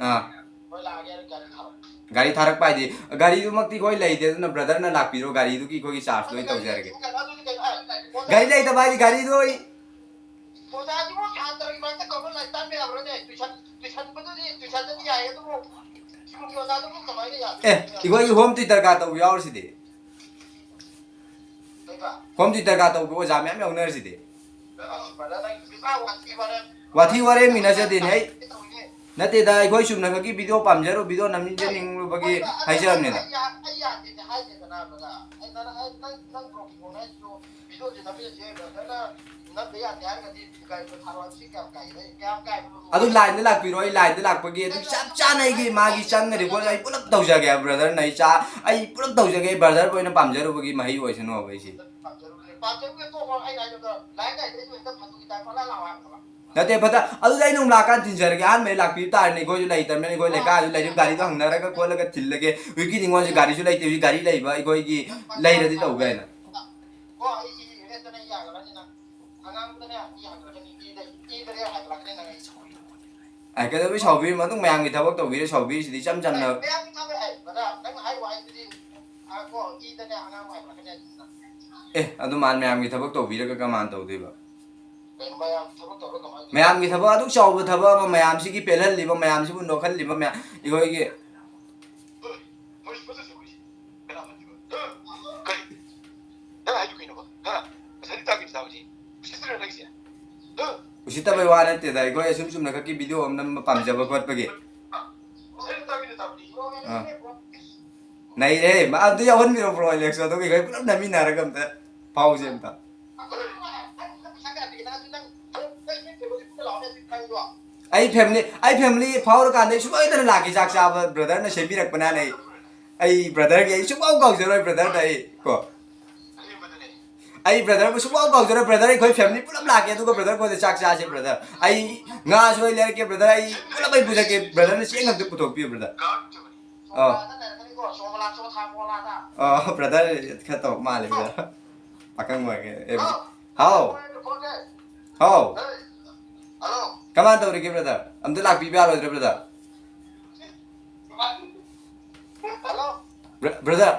ꯑꯥ꯫ ꯒꯥꯔꯤ ꯊꯥꯔꯛꯄ ꯍꯥꯏꯗꯤ, ꯒꯥꯔꯤꯗꯨꯃꯛꯇꯤ ꯑꯩꯈꯣꯏ ꯂꯩꯇꯦ, ꯑꯗꯨꯅ brotherꯅ ꯂꯥꯛꯄꯤꯔꯣ, ꯒꯥꯔꯤꯗꯨꯒꯤ ꯑꯩꯈꯣꯏꯒꯤ chargeꯇꯣ ꯑꯩ ꯇꯧꯖꯔꯒꯦ꯫ ꯒꯥꯔꯤ ꯂꯩꯇꯕ ꯍꯥꯏꯗꯤ ꯒꯥꯔꯤꯗꯣ ꯑꯩ ꯑꯣꯖꯥꯗꯨꯕꯨ ꯁꯥꯇ꯭ꯔꯒꯤ ꯃꯔꯛꯇ ꯀꯧꯔ ꯂꯥꯏꯔꯤꯛ ꯇꯥꯛꯄ ꯌꯥꯕ꯭ꯔꯅꯦ? ꯇꯨꯏꯁꯟ, ꯇꯨꯏꯁꯟꯕꯗꯨꯗꯤ, ꯇꯨꯏꯁꯟꯗꯗꯤ ꯌꯥꯏ, ꯑꯗꯨꯕꯨ ꯁ꯭ꯀꯨꯜꯒꯤ ꯑꯣꯖꯥꯗꯨꯕꯨ ꯀꯃꯥꯏꯅ ꯌꯥꯗꯣꯏꯅꯣ? ꯑꯦ, ꯑꯩꯈꯣꯏꯒꯤ ꯍꯣꯝ ꯇ꯭ꯌꯨꯇꯔꯒ ꯇꯧꯕ ꯌꯥꯎꯔꯤꯁꯤꯗꯤ꯫ ꯀꯩꯕ? ꯍꯣꯝ ꯇ꯭ꯌꯨꯇꯔꯒ ꯇꯧꯕ ꯑꯣꯖꯥ ꯃꯌꯥꯝ ꯌꯥꯎꯅꯔꯤꯁꯤꯗꯤ꯫ ꯑꯁ, ꯕ꯭ꯔꯗꯔ, ꯅꯪ ꯄꯨꯔꯥ ꯋꯥꯊꯤ ꯋꯥꯔꯦꯝ꯫ ꯋꯥꯊꯤ ꯋꯥꯔꯦꯝꯒꯤ ꯅꯠꯆꯗꯦꯅꯦ ꯑꯩ꯫ ꯇꯧꯏꯅꯦ꯫ ꯅꯠꯇꯦꯗ, ꯑꯩꯈꯣꯏ ꯆꯨꯝꯅ ꯈꯛꯀꯤ ꯚꯤꯗꯤꯑꯣ ꯄꯥꯝꯖꯔꯨ, ꯚꯤꯗꯤꯑꯣ ꯅꯝꯖꯅꯤꯡꯂꯨꯕꯒꯤ ꯍꯣꯏꯕ, ꯑꯗꯣ ꯍꯥꯏꯖꯕꯅꯤꯗ꯫ ꯑꯩ ꯌꯥ-, ꯑꯩ ꯌꯥꯗꯦꯅꯦ ꯍꯥꯏꯗꯦꯗꯅ, ꯕ꯭ꯔꯗꯔ꯫ ꯑꯩ, ꯅꯪ, ꯑꯩ, ꯅꯪ, ꯅꯪ ꯕ꯭ꯔꯣꯒꯤ ꯐꯣꯟ ꯍꯥꯏꯁꯤꯁꯨ ꯚꯤꯗꯤꯑꯣꯁꯦ ꯅꯝꯃꯤꯟꯅꯁꯦ, ꯕ꯭ꯔꯗꯔꯅ ꯅꯝꯗ ꯌꯥꯗꯦ ꯍꯥꯏꯔꯒꯗꯤ ꯒꯥꯔꯤꯗꯣ ꯊꯥꯔꯛꯑꯣ꯫ ꯁꯤ ꯀꯌꯥꯝ ꯀꯥꯏ-, ꯀꯌꯥꯝ ꯀꯥꯏꯕꯅꯣ? ꯑꯗꯨ ꯂꯥꯏꯟꯗ ꯂꯥꯛꯄꯤꯔꯣ, ꯑꯩ ꯂꯥꯏꯟꯗ ꯂꯥꯛꯄꯒꯤ ꯑꯗꯨ ꯆꯞ ꯆꯥꯅ ꯑꯩꯒꯤ ꯃꯥꯒꯤ ꯆꯪꯒꯅꯤ ꯈꯣꯠꯂ ꯑꯩ ꯄꯨꯂꯞ ꯇꯧꯖꯒꯦ ꯍꯥꯏꯕ ꯕ꯭ꯔꯗꯔꯅ꯫ ꯑꯩ ꯆꯥ-, ꯑꯩ ꯄꯨꯂꯞ ꯇꯧꯖꯒꯦ, ꯑꯩ ꯕ꯭ꯔꯗꯔ ꯑꯣꯏꯅ ꯄꯥꯝꯖꯔꯨꯕꯒꯤ ꯃꯍꯩ ꯑꯣꯏꯁꯅꯨ ꯍꯥꯏꯕ ꯑꯩꯁꯦ꯫ ꯄꯥꯝꯖꯔꯨꯕꯅꯦ꯫ ꯄꯥꯝꯖꯔꯨꯕꯅꯦ ꯇꯣꯛꯈ꯭ꯔꯣ꯫ ꯑꯩꯅ ꯍꯥꯏꯗꯣ ꯂꯥꯏꯟꯗ ꯍꯦꯛꯇ ꯐꯥꯒꯤꯒꯤ ꯇꯥꯏꯞ ꯄꯪꯂꯥꯛ ꯂꯥꯛꯑꯣ ꯍꯥꯏꯕ꯫ ꯅꯠꯇꯦ, ꯐꯠꯇ-, ꯑꯗꯨꯗꯤ ꯑꯩ ꯅꯣꯡ ꯂꯥꯛꯀꯥꯟꯗ ꯊꯤꯟꯖꯔꯒꯦ꯫ ꯑꯍꯥꯟꯕꯗ ꯂꯥꯛꯄꯤꯕ ꯇꯥꯔꯅꯤ, ꯑꯩꯈꯣꯏꯁꯨ ꯂꯩꯇꯕꯅꯤꯅ ꯑꯩꯈꯣꯏ ꯂꯩꯀꯥꯏꯗꯁꯨ ꯂꯩꯔꯤꯕ ꯒꯥꯔꯤꯗꯣ ꯍꯪꯅꯔꯒ ꯈꯣꯠꯂꯒ ꯊꯤꯜꯂꯒꯦ꯫ ꯍꯧꯖꯤꯛꯀꯤ ꯅꯤꯉꯣꯜꯁꯦ ꯒꯥꯔꯤꯁꯨ ꯂꯩꯇꯦ, ꯍꯧꯖꯤꯛ ꯒꯥꯔꯤ ꯂꯩꯕ ꯑꯩꯈꯣꯏꯒꯤ ꯂꯩꯔꯗꯤ ꯇꯧꯒꯦ ꯍꯥꯏꯅ꯫ ꯀꯣ ꯑꯩ ꯏꯔꯦꯠꯇꯅ ꯌꯥꯒꯗ꯭ꯔꯅꯤ ꯅꯪ? ꯑꯉꯥꯡꯗꯅꯦ ꯏ ꯍꯟꯗ꯭ꯔꯛꯀꯅꯤ, ꯏꯗ-, ꯏꯗꯅꯦ ꯍꯟꯗ꯭ꯔꯛꯀꯅꯤ ꯅꯪ ꯑꯩ꯫ ꯑꯦ, ꯀꯩꯗꯧꯕꯩ ꯁꯥꯎꯕꯤꯔꯤꯅꯣ? ꯑꯗꯨꯝ ꯃꯌꯥꯝꯒꯤ ꯊꯕꯛ ꯇꯧꯕꯤꯔ ꯁꯥꯎꯕꯤꯔꯤꯁꯤꯗꯤ ꯏꯆꯝ ꯆꯝꯅ꯫ ꯃꯌꯥꯝꯒꯤ ꯊꯕꯛ ꯍꯥꯏ, ꯕ꯭ꯔꯗꯔ, ꯅꯪ ꯍꯥꯏ ꯋꯥꯍꯩꯗꯨꯗꯤ, ꯑ, ꯀꯣ, ꯏꯗꯅꯦ ꯑꯉꯥꯡ ꯍꯟꯗ꯭ꯔꯛꯀꯅꯤ ꯍꯥꯏꯗꯨꯗꯤ ꯅꯪ꯫ ꯑꯦ, ꯑꯗꯨ ꯃꯥꯅ ꯃꯌꯥꯝꯒꯤ ꯊꯕꯛ ꯇꯧꯕꯤꯔꯒ ꯀꯃꯥꯏꯅ ꯇꯧꯗꯣꯏꯕ? ꯀꯩꯅꯣ ꯃꯌꯥꯝꯒꯤ ꯊꯕꯛ ꯇꯧꯔ ꯀꯃꯥꯏꯅ ꯇꯧꯗꯣꯏꯕ? ꯃꯌꯥꯝꯒꯤ ꯊꯕꯛ ꯑꯗꯨꯛ ꯆꯥꯎꯕ ꯊꯕꯛ ꯑꯃ ꯃꯌꯥꯝꯁꯤꯒꯤ ꯄꯦꯜꯍꯜꯂꯤꯕ, ꯃꯌꯥꯝꯁꯤꯕꯨ ꯅꯣꯛꯍꯜꯂꯤꯕ, ꯃꯌꯥꯝ, ꯑꯩꯈꯣꯏꯒꯤ ꯍꯣꯏ, ꯍꯣꯏ, ꯁꯨꯃꯥꯏꯅ ꯇꯧꯁꯦ, ꯍꯣꯏ꯫ ꯀꯅꯥ ꯐꯠꯇ꯭ꯔꯤꯕ? ꯍꯥ? ꯀꯔꯤ? ꯅꯪ ꯍꯥꯏꯗꯣ ꯀꯩꯅꯣꯕ? ꯍꯥ? ꯉꯁꯥꯏꯗꯤ ꯇꯥꯈꯤꯗ꯭ꯔꯥ ꯍꯧꯖꯤꯛ? ꯎꯁꯤꯠꯇ꯭ꯔꯤꯔꯥ ꯅꯪꯒꯤꯁꯦ? ꯍꯥ? ꯎꯁꯤꯠꯇꯕꯩ ꯋꯥ ꯅꯠꯇꯦꯗ, ꯑꯩꯈꯣꯏ ꯑꯁꯨꯝ ꯆꯨꯝꯅ ꯈꯛꯀꯤ ꯚꯤꯗꯤꯑꯣ ꯑꯃ ꯅꯝꯕ ꯄꯥꯝꯖꯕ ꯈꯣꯠꯄꯒꯤ꯫ ꯉꯁꯥꯏꯗꯤ ꯇꯥꯈꯤꯗ꯭ꯔꯥ ꯇꯥꯕꯗꯤ? ꯑꯥ꯫ ꯅꯩꯔꯦ꯫ ꯃꯥ ꯑꯝꯇ ꯌꯥꯎꯍꯟꯕꯤꯔꯣ, ꯕ꯭ꯔꯣ ꯑꯦꯂꯦꯛꯁꯁꯨ꯫ ꯑꯗꯨꯒ ꯑꯩꯈꯣꯏ ꯄꯨꯂꯞ ꯅꯝꯃꯤꯟꯅꯔꯒ ꯑꯝꯇ ꯐꯥꯎꯁꯦ ꯑꯝꯇ꯫ ꯑꯩ ꯐꯦꯃꯤꯂꯤ, ꯑꯩ ꯐꯦꯃꯤꯂꯤ ꯐꯥꯎꯔꯀꯥꯟꯗ ꯑꯩ ꯁꯨꯡꯁꯣꯏꯗꯅ ꯂꯥꯛꯀꯦ ꯆꯥꯛ ꯆꯥꯕ꯫ ꯕ꯭ꯔꯗꯔꯅ ꯁꯦꯝꯕꯤꯔꯛꯄꯅ ꯑꯩ, ꯑꯩ ꯕ꯭ꯔꯗꯔꯒꯤ ꯑꯩ ꯁꯨꯡꯀꯥꯎ ꯀꯥꯎꯖꯔꯣꯏ ꯕ꯭ꯔꯗꯔꯗ ꯑꯩ ꯀꯣ꯫ ꯑꯩ ꯕ꯭ꯔꯗꯔꯕꯨ ꯁꯨꯡꯀꯥꯎ ꯀꯥꯎꯖꯔꯣꯏ ꯕ꯭ꯔꯗꯔ꯫ ꯑꯩꯈꯣꯏ ꯐꯦꯃꯤꯂꯤ ꯄꯨꯂꯞ ꯂꯥꯛꯀꯦ ꯑꯗꯨꯒ ꯕ꯭ꯔꯗꯔ ꯈꯣꯏꯗ ꯆꯥꯛ ꯆꯥꯁꯦ ꯕ꯭ꯔꯗꯔ꯫ ꯑꯩ ꯉꯥꯁꯨ ꯑꯩ ꯂꯩꯔꯛꯀꯦ ꯕ꯭ꯔꯗꯔ꯫ ꯑꯩ ꯄꯨꯂꯞ ꯑꯩ ꯄꯨꯖꯒꯦ꯫ ꯕ꯭ꯔꯗꯔꯅ ꯆꯦꯡ ꯑꯝꯇ ꯄꯨꯊꯣꯛꯄꯤꯌꯨ ꯕ꯭ꯔꯗꯔ꯫ ꯑꯥ꯫ ꯑꯥ, ꯕ꯭ꯔꯗꯔ ꯈꯔ ꯇꯧ ꯃꯥꯜꯂꯦ ꯕ꯭ꯔꯗꯔ꯫ ꯄꯥꯈꯪ ꯑꯣꯏꯔꯒꯦ꯫ ꯑꯦ, ꯍꯥꯎ꯫ ꯍꯥꯎ꯫ ꯀꯃꯥꯏꯅ ꯇꯧꯔꯤꯒꯦ ꯕ꯭ꯔꯗꯔ? ꯑꯝꯇ ꯂꯥꯛꯄꯤꯕ ꯌꯥꯔꯣꯏꯗ꯭ꯔꯥ ꯕ꯭ꯔꯗꯔ? ꯕ꯭ꯔ-, ꯕ꯭ꯔꯗꯔ꯫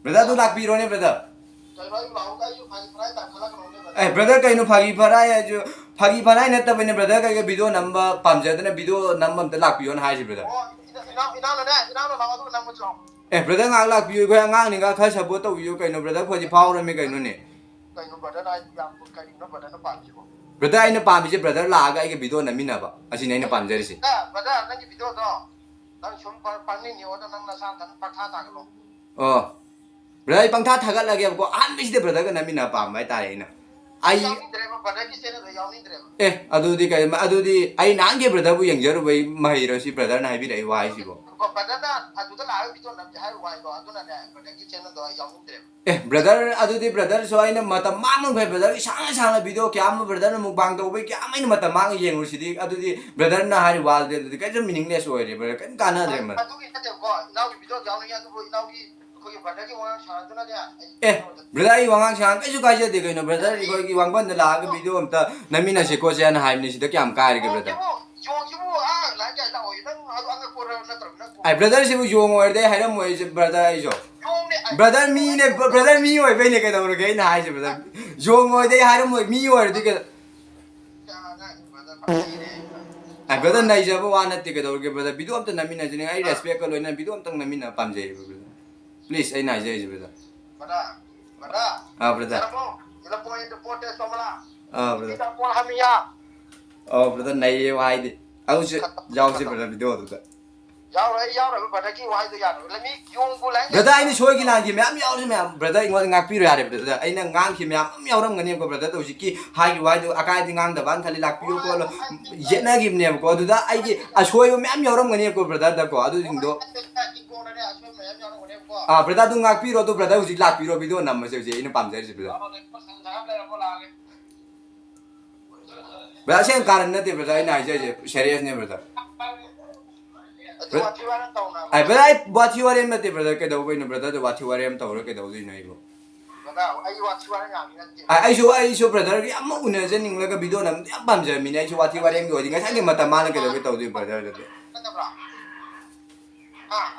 ꯕ꯭ꯔꯗꯔ, ꯑꯗꯨ ꯂꯥꯛꯄꯤꯔꯣꯅꯦ ꯕ꯭ꯔꯗꯔ꯫ ꯀꯩꯅꯣ ꯑꯩ ꯂꯥꯛꯑꯣ, ꯑꯩꯁꯨ ꯐꯥꯒꯤ ꯐꯔꯥꯏ ꯇꯥꯈꯠꯂꯛꯀꯅꯣꯅꯦ, ꯕ꯭ꯔꯗꯔ꯫ ꯑꯦ, ꯕ꯭ꯔꯗꯔ, ꯀꯩꯅꯣ ꯐꯥꯒꯤ ꯐꯔꯥꯏ ꯍꯥꯏꯁꯨ? ꯐꯥꯒꯤ ꯐꯔꯥꯏ ꯅꯠꯇꯕꯅꯤ, ꯕ꯭ꯔꯗꯔ, ꯀꯩꯀꯩ ꯚꯤꯗꯤꯑꯣ ꯅꯝꯕ ꯄꯥꯝꯖꯗꯅ ꯚꯤꯗꯤꯑꯣ ꯅꯝꯕ ꯑꯝꯇ ꯂꯥꯛꯄꯤꯌꯣꯅ ꯍꯥꯏꯁꯤ, ꯕ꯭ꯔꯗꯔ꯫ ꯑꯣ, ꯏꯅꯥꯎ, ꯏꯅꯥꯎ, ꯏꯅꯥꯎꯅꯅꯦ, ꯏꯅꯥꯎꯅ ꯂꯥꯛꯑꯣ, ꯑꯗꯨꯒ ꯅꯝꯃꯁꯤ ꯂꯥꯛꯑꯣ꯫ ꯑꯦ, ꯕ꯭ꯔꯗꯔ, ꯉꯥꯏꯍꯥꯛ ꯂꯥꯛꯄꯤꯌꯨ, ꯑꯩꯈꯣꯏ ꯑꯉꯥꯡꯅꯤꯒ ꯈꯔ ꯁꯞꯄꯣꯔꯠ ꯇꯧꯕꯤꯌꯨ ꯀꯩꯅꯣ, ꯕ꯭ꯔꯗꯔ, ꯑꯩꯈꯣꯏꯗꯤ ꯐꯥꯎꯔꯝꯃꯤ ꯀꯩꯅꯣꯅꯦ꯫ ꯀꯩꯅꯣ ꯕ꯭ꯔꯗꯔꯅ ꯍꯥꯏꯁꯤ ꯌꯥꯝ, ꯀꯔꯤꯅꯣ ꯕ꯭ꯔꯗꯔꯅ ꯄꯥꯝꯃꯤꯁꯤꯕꯣ? ꯕ꯭ꯔꯗꯔ, ꯑꯩꯅ ꯄꯥꯝꯃꯤꯁꯦ ꯕ꯭ꯔꯗꯔ ꯂꯥꯛꯑꯒ ꯑꯩꯒ ꯚꯤꯗꯤꯑꯣ ꯅꯝꯃꯤꯟꯅꯕ, ꯑꯁꯤꯅꯤ ꯑꯩꯅ ꯄꯥꯝꯖꯔꯤꯁꯤ꯫ ꯑꯦ, ꯕ꯭ꯔꯗꯔ, ꯅꯪꯒꯤ ꯚꯤꯗꯤꯑꯣꯗꯣ ꯅꯪ ꯁꯨꯝ ꯄ-, ꯄꯪꯅꯤꯡꯅꯤꯡꯉꯣꯗ, ꯅꯪ ꯅꯁꯥ ꯅꯊꯟ ꯄꯪꯊꯥ ꯊꯥꯒꯠꯂꯣ꯫ ꯑꯣ, ꯕ꯭ꯔꯗꯔ, ꯑꯩ ꯄꯪꯊꯥ ꯊꯥꯒꯠꯂꯒꯦꯕꯀꯣ, ꯑꯍꯥꯟꯕꯁꯤꯗ ꯕ꯭ꯔꯗꯔꯒ ꯅꯝꯃꯤꯟꯅ ꯄꯥꯝꯕ ꯍꯥꯏꯇꯥꯔꯦ ꯑꯩꯅ꯫ ꯑꯩ ꯑꯩ ꯌꯥꯎꯅꯤꯡꯗ꯭ꯔꯦꯕ, ꯕ꯭ꯔꯗꯔꯒꯤ ꯆꯦꯅꯦꯜꯗ ꯌꯥꯎꯅꯤꯡꯗ꯭ꯔꯦꯕ꯫ ꯑꯦ, ꯑꯗꯨꯗꯤ ꯀꯩ-, ꯑꯗꯨꯗꯤ ꯑꯩ ꯅꯍꯥꯟꯒꯤ ꯕ꯭ꯔꯗꯔꯕꯨ ꯌꯦꯡꯖꯔꯨꯕꯩ ꯃꯍꯩꯔꯣ ꯁꯤ ꯕ꯭ꯔꯗꯔꯅ ꯍꯥꯏꯕꯤꯔꯛꯏ ꯋꯥꯍꯩꯁꯤꯕꯣ? ꯀꯣ, ꯕ꯭ꯔꯗꯔꯅ ꯑꯗꯨꯗ ꯂꯥꯛꯑꯒ ꯚꯤꯗꯤꯑꯣ ꯅꯝꯁꯦ ꯍꯥꯏꯕ ꯋꯥꯍꯩꯗꯣ, ꯑꯗꯨꯅꯅꯦ ꯕ꯭ꯔꯗꯔꯒꯤ ꯆꯦꯅꯦꯜꯗꯣ ꯑꯩ ꯌꯥꯎꯅꯤꯡꯗ꯭ꯔꯦꯕ꯫ ꯑꯦ, ꯕ꯭ꯔꯗꯔ, ꯑꯗꯨꯗꯤ ꯕ꯭ꯔꯗꯔꯁꯨ ꯑꯩꯅ ꯃꯇꯝ ꯃꯥꯡꯕ ꯐꯩ, ꯕ꯭ꯔꯗꯔꯒꯤ ꯁꯥꯡꯅ ꯁꯥꯡꯅ ꯚꯤꯗꯤꯑꯣ ꯀꯌꯥ ꯑꯃ, ꯕ꯭ꯔꯗꯔꯅ ꯃꯨꯛꯕꯥꯡ ꯇꯧꯕꯩ ꯀꯌꯥ ꯑꯃ ꯑꯩꯅ ꯃꯇꯝ ꯃꯥꯡꯉ ꯌꯦꯡꯉꯨꯔꯤꯁꯤꯗꯤ, ꯑꯗꯨꯗꯤ ꯕ꯭ꯔꯗꯔꯅ ꯍꯥꯏꯔꯤꯕ ꯋꯥꯗꯨꯗꯤ ꯑꯗꯨꯗꯤ ꯀꯔꯤꯁꯨ meaningless ꯑꯣꯏꯔꯦ, ꯕ꯭ꯔꯗꯔ, ꯀꯔꯤꯝ ꯀꯥꯟꯅꯗ꯭ꯔꯦ, ꯕ꯭ꯔꯗꯔ꯫ ꯑꯗꯨꯒꯤ ꯅꯠꯇꯦꯕꯀꯣ, ꯏꯅꯥꯎꯒꯤ ꯚꯤꯗꯤꯑꯣ ꯌꯥꯎꯅꯤꯡꯉꯦ, ꯑꯗꯨꯕꯨ ꯏꯅꯥꯎꯒꯤ ꯑꯩꯈꯣꯏꯒꯤ ꯕ꯭ꯔꯗꯔꯒꯤ ꯋꯥꯉꯥꯡ ꯁꯉꯥꯡꯗꯨꯅꯅꯦ, ꯑꯩ ꯑꯦ, ꯕ꯭ꯔꯗꯔ, ꯑꯩ ꯋꯥꯉꯥꯡ ꯁꯉꯥꯡ ꯀꯩꯁꯨ ꯀꯥꯏꯖꯗꯦ ꯀꯩꯅꯣ, ꯕ꯭ꯔꯗꯔ, ꯑꯩꯈꯣꯏꯒꯤ ꯋꯥꯡꯕꯟꯗ ꯂꯥꯛꯑꯒ ꯚꯤꯗꯤꯑꯣ ꯑꯝꯇ ꯅꯝꯃꯤꯟꯅꯁꯦ ꯈꯣꯠꯁꯦ ꯍꯥꯏꯅ ꯍꯥꯏꯕꯅꯤ, ꯁꯤꯗ ꯀꯌꯥꯝ ꯀꯥꯏꯔꯒꯦ, ꯕ꯭ꯔꯗꯔ? ꯌꯣꯡꯁꯤꯕꯨ, ꯌꯣꯡꯁꯤꯕꯨ, ꯑꯥ, ꯂꯥꯏꯟ ꯀꯌꯥ ꯂꯥꯛꯑꯣꯏ? ꯅꯪ ꯑꯗꯨ ꯑꯉꯛꯄꯔꯣ ꯅꯠꯇ꯭ꯔꯒ ꯅꯪ ꯑꯩ ꯕ꯭ꯔꯗꯔꯁꯤꯕꯨ ꯌꯣꯡ ꯑꯣꯏꯔꯗꯤ ꯑꯩ ꯍꯥꯏꯔꯝꯃꯣꯏ, ꯑꯩꯁꯦ ꯕ꯭ꯔꯗꯔ, ꯑꯩꯁꯨ꯫ ꯌꯣꯡꯅꯦ, ꯑꯩ ꯕ꯭ꯔꯗꯔ ꯃꯤꯅꯦ, ꯕ꯭ꯔꯗꯔ ꯃꯤ ꯑꯣꯏꯕꯩꯅꯦ, ꯀꯩꯗꯧꯔꯒꯦ ꯑꯩꯅ ꯍꯥꯏꯁꯦ, ꯕ꯭ꯔꯗꯔ? ꯌꯣꯡ ꯑꯣꯏꯔꯗꯤ ꯑꯩ ꯍꯥꯏꯔꯝꯃꯣꯏ, ꯃꯤ ꯑꯣꯏꯔꯗꯤ ꯀꯩꯗꯧ-, ꯑ, ꯕ꯭ꯔꯗꯔ, ꯅꯩꯖꯕ ꯋꯥ ꯅꯠꯇꯦ, ꯀꯩꯗꯧꯔꯒꯦ, ꯕ꯭ꯔꯗꯔ? ꯚꯤꯗꯤꯑꯣ ꯑꯝꯇ ꯅꯝꯃꯤꯟꯅꯁꯤꯅꯦ, ꯑꯩ ꯑ꯫ ꯔꯦꯁꯄꯦꯛꯀ ꯂꯣꯏꯅꯅ ꯚꯤꯗꯤꯑꯣ ꯑꯝꯇꯪ ꯅꯝꯃꯤꯟꯅꯕ ꯄꯥꯝꯖꯩꯌꯦꯕ, ꯕ꯭ꯔꯗꯔ꯫ ꯄ꯭ꯂꯤꯖ, ꯑꯩꯅ ꯍꯥꯏꯖꯔꯤꯁꯦ, ꯕ꯭ꯔꯗꯔ꯫ Brother, brother. ꯑꯥ, ꯕ꯭ꯔꯗꯔ꯫ ꯌꯥꯔꯕꯣ? ꯌꯦꯂꯞꯄꯣ ꯑꯦꯟ ꯗ ꯄꯣꯠ ꯇꯦꯁ ꯇꯧꯕ ꯂꯥ? ꯑꯥ, ꯕ꯭ꯔꯗꯔ꯫ ꯁꯤꯗ ꯄꯣꯠ ꯍꯥꯃꯤꯌꯥ꯫ ꯑꯥ, ꯕ꯭ꯔꯗꯔ, ꯅꯩꯌꯦ ꯋꯥ ꯍꯥꯏꯗꯤ꯫ ꯑꯗꯨꯁꯨ ꯈꯠ-, ꯌꯥꯎꯁꯤ, ꯈꯠ-, ꯕ꯭ꯔꯗꯔ, ꯚꯤꯗꯤꯑꯣꯗꯨꯗ꯫ ꯌꯥꯎꯔꯣꯏ, ꯑꯩ ꯌꯥꯎꯔꯣꯏ, ꯕ꯭ꯔꯗꯔꯒꯤ ꯋꯥꯍꯩꯗꯣ ꯌꯥꯔꯣꯏ꯫ ꯂꯝꯃꯤ ꯌꯣꯡꯕꯨ ꯂꯥꯏ ꯕ꯭ꯔꯗꯔ, ꯑꯩꯅ ꯁꯣꯏꯈꯤ ꯂꯥꯟꯈꯤ ꯃꯌꯥꯝ ꯌꯥꯎꯔꯁꯨ ꯃꯌꯥꯝ, ꯕ꯭ꯔꯗꯔ, ꯑꯩꯉꯣꯟꯗ ꯉꯥꯛꯄꯤꯔꯣ ꯌꯥꯔꯦ, ꯕ꯭ꯔꯗꯔ꯫ ꯑꯩꯅ ꯉꯥꯡꯈꯤ ꯃꯌꯥꯝ ꯑꯃ ꯌꯥꯎꯔꯝꯒꯅꯦꯕꯀꯣ, ꯕ꯭ꯔꯗꯔ, ꯍꯧꯖꯤꯛꯀꯤ ꯍꯥꯏꯈꯤꯕ ꯋꯥꯍꯩꯗꯣ ꯑꯀꯥꯏꯕꯗꯤ ꯉꯥꯡꯗꯕꯅ ꯈꯜꯂꯤ, ꯂꯥꯛꯄꯤꯌꯨ ꯈꯣꯠꯂꯣ, ꯌꯦꯠꯅꯈꯤꯕꯅꯦꯕꯀꯣ꯫ ꯑꯗꯨꯗ ꯑꯩꯒꯤ ꯑꯁꯣꯏꯕ ꯃꯌꯥꯝ ꯌꯥꯎꯔꯝꯒꯅꯦꯕꯀꯣ, ꯕ꯭ꯔꯗꯔꯗꯀꯣ, ꯑꯗꯨꯁꯤꯡꯗꯣ꯫ ꯑꯥ, ꯕ꯭ꯔꯗꯔ, ꯑꯗꯨ ꯉꯥꯛꯄꯤꯔꯣ, ꯑꯗꯨ ꯕ꯭ꯔꯗꯔ ꯍꯧꯖꯤꯛ ꯂꯥꯛꯄꯤꯔꯣ, ꯚꯤꯗꯤꯑꯣ ꯅꯝꯕꯁꯦ ꯍꯧꯖꯤꯛ ꯑꯩꯅ ꯄꯥꯝꯖꯔꯤꯁꯦ, ꯕ꯭ꯔꯗꯔ꯫ ꯕ꯭ꯔꯗꯔ, ꯑꯁꯦꯡ ꯀꯥꯔꯟ ꯅꯠꯇꯦ, ꯕ꯭ꯔꯗꯔ, ꯑꯩꯅ ꯍꯥꯏꯖꯔꯤꯁꯦ ꯁꯦꯔꯤꯌꯁꯅꯦ, ꯕ꯭ꯔꯗꯔ꯫ ꯑꯗꯨ ꯋꯥꯊꯤ ꯋꯥꯔꯦꯝ ꯇꯧꯅꯕ꯫ ꯑꯥꯏ, ꯕ꯭ꯔꯗꯔ, ꯑꯩ ꯋꯥꯊꯤ ꯋꯥꯔꯦꯝ ꯅꯠꯇꯦ, ꯕ꯭ꯔꯗꯔ, ꯀꯩꯗꯧꯕꯩꯅꯣ, ꯕ꯭ꯔꯗꯔꯗ ꯋꯥꯊꯤ ꯋꯥꯔꯦꯝ ꯇꯧꯔ ꯀꯩꯗꯧꯗꯣꯏꯅꯣ ꯑꯩꯕꯨ? ꯕ꯭ꯔꯗꯔ, ꯑꯩ ꯋꯥꯊꯤ ꯋꯥꯔꯦꯝ ꯌꯥꯝꯃꯤ ꯅꯠꯇꯦ꯫ ꯑꯥꯏ, ꯑꯩꯁꯨ, ꯑꯩꯁꯨ ꯕ꯭ꯔꯗꯔꯒꯤ ꯌꯥꯝ ꯎꯅꯖꯅꯤꯡꯂꯒ ꯚꯤꯗꯤꯑꯣ ꯅꯝꯕꯗꯤ ꯌꯥꯝ ꯄꯥꯝꯖꯕ ꯃꯤꯅꯦ, ꯑꯩꯁꯨ ꯋꯥꯊꯤ ꯋꯥꯔꯦꯝꯒꯤ ꯑꯣꯏꯗꯤ ꯉꯁꯥꯏꯒꯤ ꯃꯇꯝ ꯃꯥꯡꯉ ꯀꯩꯗꯧꯒꯦ ꯇꯧꯗꯣꯏ, ꯕ꯭ꯔꯗꯔꯗꯗꯤ? ꯅꯠꯇꯕ꯭ꯔꯥ?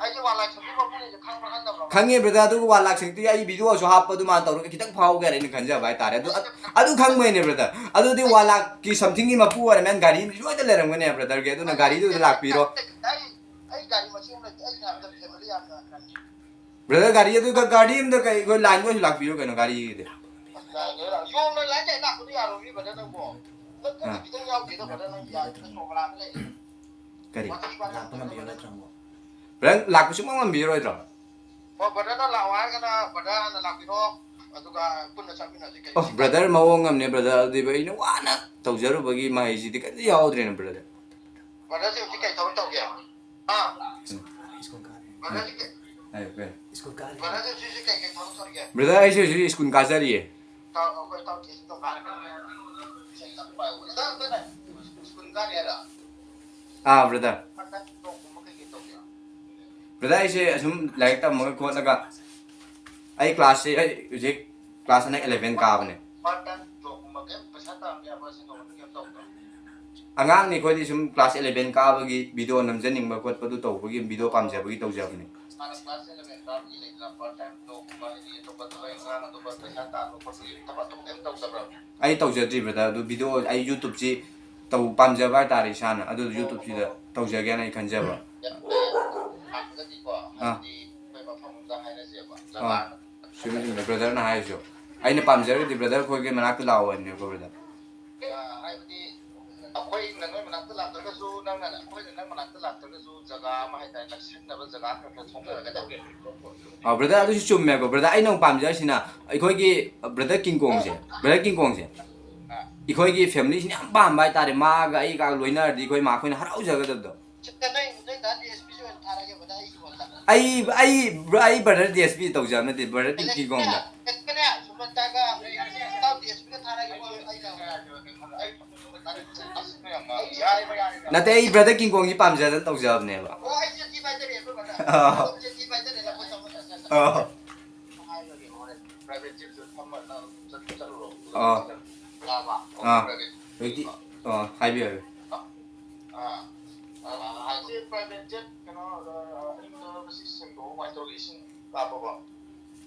ꯈꯪꯉꯦ, brother, ꯑꯗꯨꯒ one lakh something ꯑꯩ videoꯁꯨ ꯍꯥꯞꯄ ꯑꯗꯨꯃꯥꯏꯅ ꯇꯧꯔꯒ ꯈꯤꯇꯪ ꯐꯥꯎꯒꯦ ꯍꯥꯏꯅ ꯑꯩꯅ ꯈꯟꯖꯕ ꯍꯥꯏꯇꯥꯔꯦ꯫ ꯑꯗꯨ, ꯑꯗꯨ ꯈꯪꯕꯩꯅꯦ, brother꯫ ꯑꯗꯨꯗꯤ one lakh somethingꯒꯤ ꯃꯄꯨ ꯑꯣꯏꯔꯃꯦꯅ ꯒꯥꯔꯤ ꯂꯣꯏꯅ ꯂꯩꯔꯝꯒꯅꯦ brotherꯒꯤ꯫ ꯑꯗꯨꯅ ꯒꯥꯔꯤꯗꯨꯗ ꯂꯥꯛꯄꯤꯔꯣ꯫ Brother, ꯒꯥꯔꯤ ꯑꯗꯨ ꯒꯥꯔꯤ ꯑꯝꯗ ꯀꯩ ꯑꯩꯈꯣꯏ lineꯗ ꯑꯣꯏꯁꯨ ꯂꯥꯛꯄꯤꯔꯣ ꯀꯩꯅꯣ ꯒꯥꯔꯤꯒꯤꯗꯤ꯫ ꯀꯔꯤ? Brother, ꯂꯥꯛꯄ ꯁꯨꯡꯉꯝ ꯉꯝꯕꯤꯔꯣꯏꯗ꯭ꯔꯣ? ꯑꯣ, brotherꯅ ꯂꯥꯛꯑꯣ ꯍꯥꯏꯔꯒꯅ brother ꯍꯥꯟꯅ ꯂꯥꯛꯄꯤꯔꯣ, ꯑꯗꯨꯒ ꯄꯨꯟꯅ ꯆꯠꯃꯤꯟꯅꯁꯤ꯫ ꯀꯩꯁꯨ ꯑꯣ, brother, ꯃꯑꯣꯡ ꯑꯃꯅꯦ, brother꯫ ꯑꯗꯨꯗꯤ ꯑꯩꯅ ꯋꯥꯅ ꯇꯧꯖꯔꯨꯕꯒꯤ ꯃꯍꯩꯁꯤꯗꯤ ꯀꯔꯤꯝꯇ ꯌꯥꯎꯗ꯭ꯔꯦꯅꯦ, brother꯫ Brotherꯁꯦ ꯍꯧꯖꯤꯛ ꯀꯩ ꯊꯕꯛ ꯇꯧꯒꯦ? ꯍꯥ? ꯁ꯭ꯀꯨꯜ ꯀꯥꯔꯤ꯫ Brotherꯁꯦ ꯀꯩ, ꯍꯥꯏꯌꯨ, ꯀꯩ? Brotherꯁꯦ ꯍꯧꯖꯤꯛ ꯍꯧꯖꯤꯛ ꯀꯩ ꯀꯩ ꯊꯕꯛ ꯇꯧꯔꯤꯒꯦ? Brother, ꯑꯩꯁꯦ ꯍꯧꯖꯤꯛ ꯁ꯭ꯀꯨꯜ ꯀꯥꯖꯔꯤꯌꯦ꯫ ꯇꯥꯎ, ꯑꯩꯈꯣꯏ ꯇꯥꯎ ꯀꯦꯁ ꯇꯧ ꯀꯥꯔꯒ꯫ ꯁ꯭ꯀꯨꯜ ꯀꯥꯔꯤ ꯍꯥꯏꯔꯣ? ꯑꯥ, brother꯫ ꯃꯊꯪ ꯇꯣꯛꯀꯨꯝꯕ ꯀꯩ ꯀꯩ ꯇꯧꯒꯦ? Brother, ꯑꯩꯁꯦ ꯑꯁꯨꯝ ꯂꯥꯏꯔꯤꯛ ꯇꯝꯃꯒ ꯈꯣꯠꯂꯒ ꯑꯩ classꯁꯦ ꯑꯩ ꯍꯧꯖꯤꯛ class ꯍꯟꯗꯛ eleven ꯀꯥꯕꯅꯦ꯫ Part time jobꯀꯨꯝꯕ ꯀꯩꯝ ꯄꯩꯁꯥ ꯇꯥꯟꯕ ꯌꯥꯕ ꯁꯦꯟꯊꯣꯛ ꯂꯝꯕꯤ ꯀꯩꯝ ꯇꯧꯗ꯭ꯔꯣ? ꯑꯉꯥꯡꯅꯤ ꯑꯩꯈꯣꯏꯗꯤ, ꯁꯨꯝ class eleven ꯀꯥꯕꯒꯤ video ꯅꯝꯖꯅꯤꯡꯕ ꯈꯣꯠꯄꯗꯨ ꯇꯧꯕꯒꯤ video ꯄꯥꯝꯖꯕꯒꯤ ꯇꯧꯖꯕꯅꯤ꯫ ꯍꯥꯟꯅ class eleven ꯀꯥꯕꯒꯤ ꯂꯩꯗꯅ part time jobꯀꯨꯝꯕ ꯍꯥꯏꯗꯤ ꯑꯇꯣꯞꯄ ꯊꯕꯛ ꯏꯪꯈꯥꯡ ꯑꯇꯣꯞꯄ ꯄꯩꯁꯥ ꯇꯥꯟꯕ ꯈꯣꯠꯄꯒꯤ ꯊꯕꯛ ꯑꯇꯣꯞꯄ ꯀꯩꯝ ꯇꯧꯗꯕ꯭ꯔꯣ? ꯑꯩ ꯇꯧꯖꯗ꯭ꯔꯤ, brother꯫ ꯑꯗꯨ video ꯑꯩ YouTubeꯁꯤ ꯇꯧ ꯄꯥꯝꯖꯕ ꯍꯥꯏꯇꯥꯔꯦ ꯏꯁꯥꯅ꯫ ꯑꯗꯨ YouTubeꯁꯤꯗ ꯇꯧꯖꯒꯦꯅ ꯑꯩ ꯈꯟꯖꯕ꯫ ꯂꯥꯛꯄꯗꯗꯤꯀꯣ, ꯑꯥ꯫ ꯍꯥꯏꯕꯗꯤ ꯑꯩꯈꯣꯏ ꯃꯐꯝ ꯑꯃꯗ ꯍꯥꯏꯅꯁꯦꯕ꯫ ꯑꯥ꯫ ꯆꯨꯝꯃꯤ, ꯆꯨꯝꯃꯤ, brotherꯅ ꯍꯥꯏꯔꯤꯁꯨ꯫ ꯑꯩꯅ ꯄꯥꯝꯖꯔꯒꯗꯤ brother ꯈꯣꯏꯒꯤ ꯃꯅꯥꯛꯇ ꯂꯥꯛꯑꯣ ꯍꯥꯏꯕꯅꯦꯀꯣ, brother꯫ ꯑꯥ, ꯍꯥꯏꯕꯗꯤ ꯑꯩꯈꯣꯏꯅ ꯅꯣꯏ ꯃꯅꯥꯛꯇ ꯂꯥꯛꯇ꯭ꯔꯒꯁꯨ, ꯅꯪꯅ ꯑꯩꯈꯣꯏꯅ ꯅꯪ ꯃꯅꯥꯛꯇ ꯂꯥꯛꯇ꯭ꯔꯒꯁꯨ, ꯖꯒꯥ ꯑꯃ ꯍꯥꯏꯇꯥꯔꯦ, ꯅꯛꯁꯤꯟꯅꯕ ꯖꯒꯥ ꯈꯔ ꯈꯔ ꯊꯣꯡꯖꯔꯒꯗꯧꯅꯦ꯫ ꯑꯥ, brother, ꯑꯗꯨꯁꯨ ꯆꯨꯝꯃꯦꯀꯣ꯫ Brother, ꯑꯩꯅ ꯑꯃꯨꯛ ꯄꯥꯝꯖꯔꯤꯁꯤꯅ ꯑꯩꯈꯣꯏꯒꯤ brother ꯀꯤꯡꯀꯣꯡꯁꯦ, brother ꯀꯤꯡꯀꯣꯡꯁꯦ ꯑꯥ꯫ ꯑꯩꯈꯣꯏꯒꯤ familyꯁꯤꯅ ꯌꯥꯝ ꯄꯥꯝꯕ ꯍꯥꯏꯇꯥꯔꯦ꯫ ꯃꯥꯒ ꯑꯩꯒ ꯂꯣꯏꯅꯔꯗꯤ ꯑꯩꯈꯣꯏ ꯃꯥꯈꯣꯏꯅ ꯍꯔꯥꯎꯖꯒꯗꯕꯗꯣ꯫ ꯅꯣꯏ, ꯅꯣꯏ ꯗꯥ DSPꯁꯨ ꯑꯣꯏꯅ ꯊꯥꯔꯒꯦ, brother, ꯑꯩꯒꯤ ꯃꯍꯨꯠꯇ꯫ ꯑꯩ, ꯑꯩ, bro, ꯑꯩ brother DSP ꯇꯧꯖꯕ ꯅꯠꯇꯦ, brother ꯀꯤꯡꯀꯣꯡꯗ꯫ ꯀꯩꯅꯣꯅꯦ, ꯁꯨꯃꯟꯇꯒ ꯏꯇꯥꯎ DSPꯒ ꯊꯥꯔꯒꯦ, ꯑꯩ, ꯑꯩ, ꯑꯁ, ꯌꯥꯔꯦ, ꯌꯥꯔꯦ, ꯌꯥꯔꯦ꯫ ꯅꯠꯇꯦ, ꯑꯩ brother ꯀꯤꯡꯀꯣꯡꯁꯤ ꯄꯥꯝꯖꯗꯅ ꯇꯧꯖꯕꯅꯦꯕ꯫ ꯑꯣ, ꯑꯩꯁꯨ ꯊꯤ ꯄꯥꯏꯖꯔꯦ, ꯑꯩꯈꯣꯏ brother꯫ ꯑꯥ꯫ ꯑꯩꯁꯨ ꯊꯤ ꯄꯥꯏꯖꯔꯦ, ꯑꯩꯈꯣꯏ ꯇꯥꯃꯣ꯫ ꯑꯥ꯫ ꯍꯥꯏꯔꯒꯦ, ꯍꯣꯔꯦꯟ private jetꯇ ꯐꯝꯃ ꯅꯪ ꯆꯠ-, ꯆꯠꯂꯨꯔꯣ꯫ ꯑꯥ꯫ ꯌꯥꯔꯕ? ꯑꯥ꯫ ꯍꯥꯏꯕꯤꯌꯨ, ꯍꯥꯏꯕꯤꯌꯨ꯫ ꯑꯥ, ꯑꯥ, ꯍꯥꯏꯗꯤ private jet ꯀꯩꯅꯣ, ꯑ, ꯁꯤ ꯁꯦꯡꯗꯣꯛꯑꯣ, ꯀꯃꯥꯏꯅ ꯇꯧꯔꯒꯦ? ꯏꯁꯤꯡ ꯀꯥꯞꯄꯕꯣ?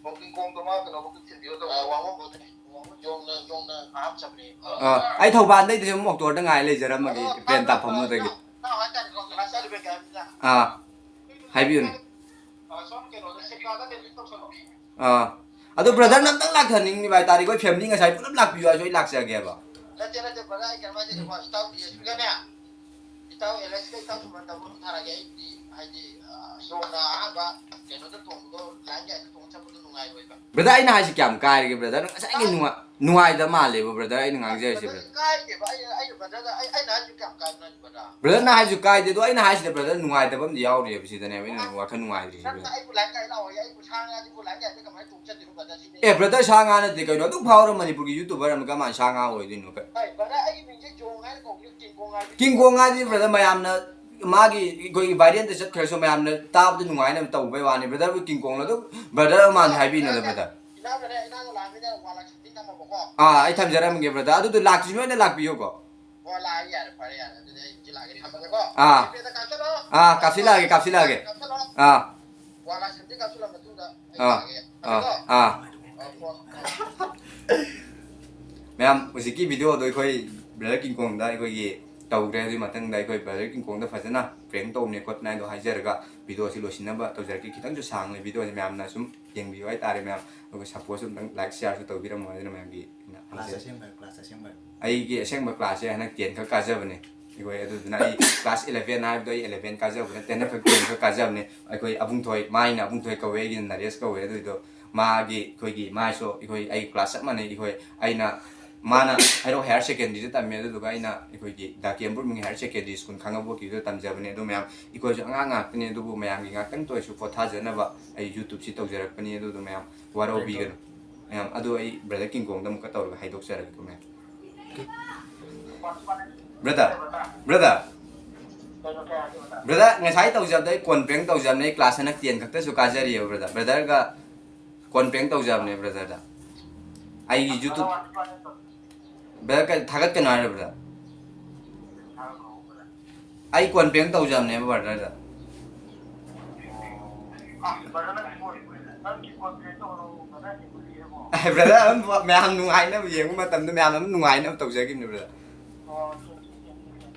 ꯑꯣ, ꯀꯤꯡꯀꯣꯡꯗꯣ ꯃꯥ ꯀꯩꯅꯣꯕꯨ ꯊꯤꯟꯕꯤꯌꯣ ꯇꯧꯕ꯫ ꯑ, ꯋꯥꯡꯉꯨ ꯌꯣꯡꯅ, ꯌꯣꯡꯅ ꯑꯍꯥꯟꯕ ꯆꯠꯄꯅꯦ꯫ ꯑꯥ, ꯑꯩ ꯊꯧꯕꯥꯜꯗꯩꯗꯤ ꯁꯨꯝ ꯑꯣꯛꯇꯣꯗ ꯉꯥꯏ ꯂꯩꯖꯔꯝꯃꯒꯦ, ꯑꯗꯣ ꯇ꯭ꯔꯦꯟ ꯇꯥꯐꯝꯗꯨꯗꯒꯤ꯫ ꯅꯪ ꯍꯥꯏꯇꯥꯔꯦꯀꯣ, ꯀ꯭ꯂꯥꯁ ꯑꯦꯂꯚꯦꯟ ꯀꯥꯏ ꯍꯥꯏꯕꯅꯤꯅ꯫ ꯑꯥ, ꯍꯥꯏꯕꯤꯌꯨꯅꯦ꯫ ꯑꯥ, ꯁꯣꯝ ꯀꯩꯅꯣꯗ ꯁꯦꯀꯥꯗ ꯂꯦꯟꯗꯤꯡ ꯇꯧꯁꯜꯂꯣ꯫ ꯑꯥ, ꯑꯗꯣ ꯕ꯭ꯔꯗꯔꯅ ꯑꯝꯇꯪ ꯂꯥꯛꯍꯟꯅꯤꯡꯉꯤꯕ ꯍꯥꯏꯇꯥꯔꯦ, ꯑꯩꯈꯣꯏ ꯐꯦꯃꯤꯂꯤ ꯉꯁꯥꯏ ꯄꯨꯂꯞ ꯂꯥꯛꯄꯤꯌꯨ ꯍꯥꯏꯁꯨ ꯑꯩ ꯂꯥꯛꯆꯒꯦꯕ꯫ ꯅꯠꯇꯦ, ꯅꯠꯇꯦ, ꯕ꯭ꯔꯗꯔ, ꯑꯩ ꯀꯩꯅꯣ ꯍꯥꯏꯖꯒꯦꯀꯣ, ꯏꯇꯥꯎ ꯗꯤ ꯑꯦꯁ ꯄꯤꯒꯅꯦ, ꯏꯇꯥꯎ ꯑꯦꯂꯦꯛꯁꯀ ꯏꯇꯥꯎ ꯁꯨꯃꯟꯗ ꯑꯃꯨꯛ ꯊꯥꯔꯛꯑꯒꯦ꯫ ꯑꯩꯗꯤ ꯍꯥꯏꯗꯤ, ꯑ, ꯁꯣꯝꯗ ꯑꯍꯥꯟꯕ ꯀꯩꯅꯣꯗ ꯇꯣꯡꯕꯗꯣ, ꯂꯥꯏꯟ ꯒꯥꯏꯗ ꯇꯣꯡ ꯆꯠꯄꯗꯣ ꯅꯨꯡꯉꯥꯏꯔꯣꯏꯕ꯫ ꯕ꯭ꯔꯗꯔ, ꯑꯩꯅ ꯍꯥꯏꯁꯤ ꯀꯌꯥꯝ ꯀꯥꯏꯔꯒꯦ? ꯕ꯭ꯔꯗꯔ ꯉꯁꯥꯏꯒꯤ ꯅꯨꯡꯉꯥꯏ-, ꯅꯨꯡꯉꯥꯏꯗꯕ ꯃꯥꯜꯂꯦꯕ, ꯕ꯭ꯔꯗꯔ, ꯑꯩꯅ ꯉꯥꯡꯖꯔꯤꯁꯦ, ꯕ꯭ꯔꯗꯔ, ꯕ꯭ꯔꯗꯔ꯫ ꯀꯥꯏꯗꯦꯕ꯫ ꯑꯩꯅ, ꯑꯩꯅ ꯕ꯭ꯔꯗꯔꯗ, ꯑꯩ, ꯑꯩꯅ ꯍꯥꯏꯁꯤ ꯀꯌꯥꯝ ꯀꯥꯏꯕꯅꯣ ꯍꯥꯏꯁꯦ, ꯕ꯭ꯔꯗꯔ? ꯕ꯭ꯔꯗꯔꯅ ꯍꯥꯏꯁꯨ ꯀꯥꯏꯗꯦ, ꯑꯗꯣ ꯑꯩꯅ ꯍꯥꯏꯁꯤꯗ ꯕ꯭ꯔꯗꯔ ꯅꯨꯡꯉꯥꯏꯇꯕ ꯑꯃꯗꯤ ꯌꯥꯎꯔꯤꯑꯕ ꯁꯤꯗꯅꯦꯕ ꯑꯩꯅ ꯋꯥꯈꯜ ꯅꯨꯡꯉꯥꯏꯇ꯭ꯔꯤꯁꯦ, ꯅꯪꯅ ꯕ꯭ꯔꯗꯔ꯫ ꯑꯩꯕꯨ ꯂꯥꯏꯟ ꯒꯥꯏꯗ ꯂꯥꯛꯑꯣꯌꯦ, ꯑꯩꯕꯨ ꯁꯥ ꯉꯥꯁꯤꯕꯨ ꯂꯥꯏꯟ ꯒꯥꯏꯗ ꯀꯃꯥꯏꯅ ꯇꯣꯡ ꯆꯠꯇꯣꯏꯅꯣ, ꯕ꯭ꯔꯗꯔ? ꯁꯤꯅꯦ ꯑꯦ, ꯑꯩꯅ ꯕ꯭ꯔꯗꯔ, ꯁꯥ ꯉꯥ ꯅꯠꯇꯦ ꯀꯩꯅꯣ, ꯑꯗꯨꯛ ꯐꯥꯎꯔ ꯃꯅꯤꯄꯨꯔꯒꯤ ꯌꯨꯇꯨꯕꯔ ꯑꯃ ꯀꯃꯥꯏꯅ ꯁꯥ ꯉꯥ ꯑꯣꯏꯗꯣꯏꯅꯣ? ꯀ- ꯍꯣꯏ, ꯕ꯭ꯔꯗꯔ, ꯑꯩꯒꯤ ꯃꯤꯡꯁꯦ ꯖꯣꯡ ꯍꯥꯏꯅ ꯀꯧꯕꯅꯦ, ꯀꯤꯡ ꯀꯣꯡ ꯍꯥꯏꯕꯅꯦ꯫ ꯀꯤꯡ ꯀꯣꯡ ꯍꯥꯏꯗꯤ, ꯕ꯭ꯔꯗꯔ, ꯃꯌꯥꯝꯅ ꯃꯥꯒꯤ ꯑꯩꯈꯣꯏꯒꯤ ꯚꯥꯏꯔꯦꯜꯗ ꯆꯠꯈ꯭ꯔꯁꯨ ꯃꯌꯥꯝꯅ ꯇꯥꯕꯗ ꯅꯨꯡꯉꯥꯏꯅꯕ ꯇꯧꯕꯩ ꯋꯥꯅꯤ꯫ ꯕ꯭ꯔꯗꯔꯕꯨ ꯀꯤꯡ ꯀꯣꯡꯅ ꯑꯗꯨꯝ ꯕ꯭ꯔꯗꯔ ꯑꯃꯅ ꯍꯥꯏꯕꯤꯅꯣꯗ, ꯕ꯭ꯔꯗꯔ꯫ ꯏꯅꯥꯎꯗꯅꯦ, ꯏꯅꯥꯎꯅ ꯂꯥꯛꯑꯃꯤꯅ ꯋꯥ ꯂꯥꯛꯁꯤꯟꯕꯤ ꯊꯝꯃꯕꯀꯣ꯫ ꯑꯥ, ꯑꯩ ꯊꯝꯖꯔꯝꯒꯦ, ꯕ꯭ꯔꯗꯔ꯫ ꯑꯗꯨꯗꯣ ꯂꯥꯛꯇ꯭ꯔꯤꯉꯩꯗ ꯂꯥꯛꯄꯤꯌꯨꯀꯣ꯫ ꯑꯣ, ꯂꯥꯛꯑꯒꯦ, ꯌꯥꯔꯦ, ꯐꯔꯦ, ꯌꯥꯔꯦ꯫ ꯑꯗꯨꯗꯤ ꯑꯩ ꯍꯧꯖꯤꯛ ꯂꯥꯛꯑꯒꯦ, ꯊꯝꯃꯒꯦꯀꯣ꯫ ꯑꯥ꯫ ꯖꯤꯄꯦꯗ ꯀꯥꯞꯁꯜꯂꯣ꯫ ꯑꯥ, ꯀꯥꯞꯁꯤꯜꯂꯛꯑꯒꯦ, ꯀꯥꯞꯁꯤꯜꯂꯛꯑꯒꯦ꯫ ꯀꯥꯞꯁꯜꯂꯣ꯫ ꯑꯥ꯫ ꯋꯥ ꯂꯥꯛꯁꯤꯟꯕꯤ ꯀꯥꯞꯁꯤꯜꯂ ꯃꯇꯨꯡꯗ ꯑꯩ ꯑꯥ, ꯂꯥꯛꯑꯒꯦ꯫ ꯑꯥ, ꯊꯝꯃꯦꯀꯣ꯫ ꯑꯥ꯫ ꯑꯣ, ꯐꯣꯟ꯫ ꯃꯌꯥꯝ, ꯍꯧꯖꯤꯛꯀꯤ ꯚꯤꯗꯤꯑꯣꯗꯣ ꯑꯩꯈꯣꯏ ꯕ꯭ꯔꯗꯔ ꯀꯤꯡꯀꯣꯡꯗ ꯑꯩꯈꯣꯏꯒꯤ ꯇꯧꯈ꯭ꯔꯦ꯫ ꯑꯗꯨꯒꯤ ꯃꯊꯪꯗ ꯑꯩꯈꯣꯏ ꯕ꯭ꯔꯗꯔ ꯀꯤꯡꯀꯣꯡꯗ ꯐꯖꯅ ꯄ꯭ꯔꯦꯡ ꯇꯧꯕꯅꯦ ꯈꯣꯠꯄꯅꯦ ꯍꯥꯏꯗꯣ ꯍꯥꯏꯖꯔꯒ, ꯚꯤꯗꯤꯑꯣꯁꯤ ꯂꯣꯏꯁꯤꯟꯅꯕ ꯇꯧꯖꯔꯛꯀꯦ꯫ ꯈꯤꯇꯪꯁꯨ ꯁꯥꯡꯉꯦ ꯚꯤꯗꯤꯑꯣꯁꯦ, ꯃꯌꯥꯝꯅ ꯁꯨꯝ ꯌꯦꯡꯕꯤꯌꯨ ꯍꯥꯏꯇꯥꯔꯦ, ꯃꯌꯥꯝ꯫ ꯑꯗꯨꯒ ꯁꯞꯄꯣꯔꯠꯁꯨ ꯑꯝꯇꯪ, ꯂꯥꯏꯛ, ꯁꯤꯌꯥꯔꯁꯨ ꯇꯧꯕꯤꯔꯝꯃꯣ ꯍꯥꯏꯗꯅ ꯃꯌꯥꯝꯒꯤ ꯑꯩꯅ ꯀ꯭ꯂꯥꯁ ꯍꯥꯏꯖꯩ꯫ ꯑꯁꯦꯡꯕ, ꯀ꯭ꯂꯥꯁ ꯑꯁꯦꯡꯕ꯫ ꯑꯩꯒꯤ ꯑꯁꯦꯡꯕ ꯀ꯭ꯂꯥꯁꯁꯦ ꯍꯟꯗꯛ ꯇꯦꯟ ꯈꯛ ꯀꯥꯖꯕꯅꯦ꯫ ꯑꯩꯈꯣꯏ ꯑꯗꯨꯗꯨꯅ ꯑꯩ ꯀ꯭ꯂꯥꯁ ꯏꯂꯚꯦꯟ ꯍꯥꯏꯕꯗꯣ ꯑꯩ ꯏꯂꯚꯦꯟ ꯀꯥꯖꯕ ꯅꯠꯇꯦ, ꯍꯟꯗꯛ ꯈꯛ ꯇꯦꯟ ꯈꯛ ꯀꯥꯖꯕꯅꯦ꯫ ꯑꯩꯈꯣꯏ ꯑꯕꯨꯡꯊꯣꯏ, ꯃꯥꯏꯅ ꯑꯕꯨꯡꯊꯣꯏ ꯀꯧꯋꯦ, ꯑꯩꯒꯤꯅ ꯅꯔꯦꯁ ꯀꯧꯋꯦ꯫ ꯑꯗꯨꯏꯗꯣ ꯃꯥꯒꯤ, ꯑꯩꯈꯣꯏꯒꯤ, ꯃꯥꯏꯁꯨ ꯑꯩꯈꯣꯏ, ꯑꯩ ꯀ꯭ꯂꯥꯁ ꯆꯞ ꯃꯥꯟꯅꯩ꯫ ꯑꯩꯈꯣꯏ, ꯑꯩꯅ, ꯃꯥꯅ ꯍꯩꯔꯣꯛ ꯍꯥꯌꯔ ꯁꯦꯀꯦꯟꯗꯔꯤꯗ ꯇꯝꯃꯦ, ꯑꯗꯨꯗꯨꯒ ꯑꯩꯅ ꯑꯩꯈꯣꯏꯒꯤ ꯗꯥ ꯀꯦ ꯑꯦꯝ ꯕ꯭ꯔꯨꯃꯤꯡ ꯍꯥꯌꯔ ꯁꯦꯀꯦꯟꯗꯔꯤ ꯁ꯭ꯀꯨꯜ ꯈꯥꯡꯉꯕꯣꯛꯀꯤꯗꯨꯗ ꯇꯝꯖꯕꯅꯦ꯫ ꯑꯗꯣ ꯃꯌꯥꯝ, ꯑꯩꯈꯣꯏꯁꯨ ꯑꯉꯥꯡ ꯉꯥꯛꯇꯅꯦ, ꯑꯗꯨꯕꯨ ꯃꯌꯥꯝꯒꯤ ꯉꯥꯛꯇꯪꯇ ꯑꯣꯏꯔꯁꯨ ꯄꯣꯊꯥꯖꯅꯕ ꯑꯩ ꯌꯨꯇꯨꯞꯁꯤ ꯇꯧꯖꯔꯛꯄꯅꯤ꯫ ꯑꯗꯨꯗꯣ ꯃꯌꯥꯝ ꯋꯥꯔꯧꯕꯤꯒꯅꯨ꯫ ꯃꯌꯥꯝ, ꯑꯗꯨ ꯑꯩ ꯕ꯭ꯔꯗꯔ ꯀꯤꯡꯀꯣꯡꯗ ꯑꯃꯨꯛꯀ ꯇꯧꯔꯒ ꯍꯥꯏꯗꯣꯛꯆꯔꯒꯦꯀꯣ, ꯃꯌꯥꯝ꯫ ꯕ꯭ꯔꯗꯔ, ꯕ꯭ꯔꯗꯔ, ꯕ꯭ꯔꯗꯔ, ꯉꯁꯥꯏ ꯇꯧꯖꯕꯗ ꯑꯩ ꯀꯣꯟ ꯄ꯭ꯔꯦꯡ ꯇꯧꯖꯕꯅꯦ꯫ ꯑꯩ ꯀ꯭ꯂꯥꯁ ꯍꯟꯗꯛ ꯇꯦꯟ ꯈꯛꯇꯁꯨ ꯀꯥꯖꯔꯤꯑꯕ, ꯕ꯭ꯔꯗꯔ꯫ ꯕ꯭ꯔꯗꯔꯒ ꯀꯣꯟ ꯄ꯭ꯔꯦꯡ ꯇꯧꯖꯕꯅꯦ, ꯕ꯭ꯔꯗꯔꯗ꯫ ꯑꯩꯒꯤ ꯌꯨꯇꯨꯞ, ꯕ꯭ꯔꯗꯔ, ꯀꯩ ꯊꯥꯒꯠꯀꯅꯣ ꯍꯥꯏꯔꯣ, ꯕ꯭ꯔꯗꯔ? ꯑꯩ ꯀꯣꯟ ꯄ꯭ꯔꯦꯡ ꯇꯧꯖꯕꯅꯦꯕ, ꯕ꯭ꯔꯗꯔꯗ꯫ ꯑꯦ, ꯕ꯭ꯔꯗꯔ, ꯑꯗꯨꯝ ꯃꯌꯥꯝ ꯅꯨꯡꯉꯥꯏꯅꯕ ꯌꯦꯡꯕ ꯃꯇꯝꯗ ꯃꯌꯥꯝ ꯑꯗꯨꯝ ꯅꯨꯡꯉꯥꯏꯅꯕ ꯇꯧꯖꯈꯤꯕꯅꯤ, ꯕ꯭ꯔꯗꯔ꯫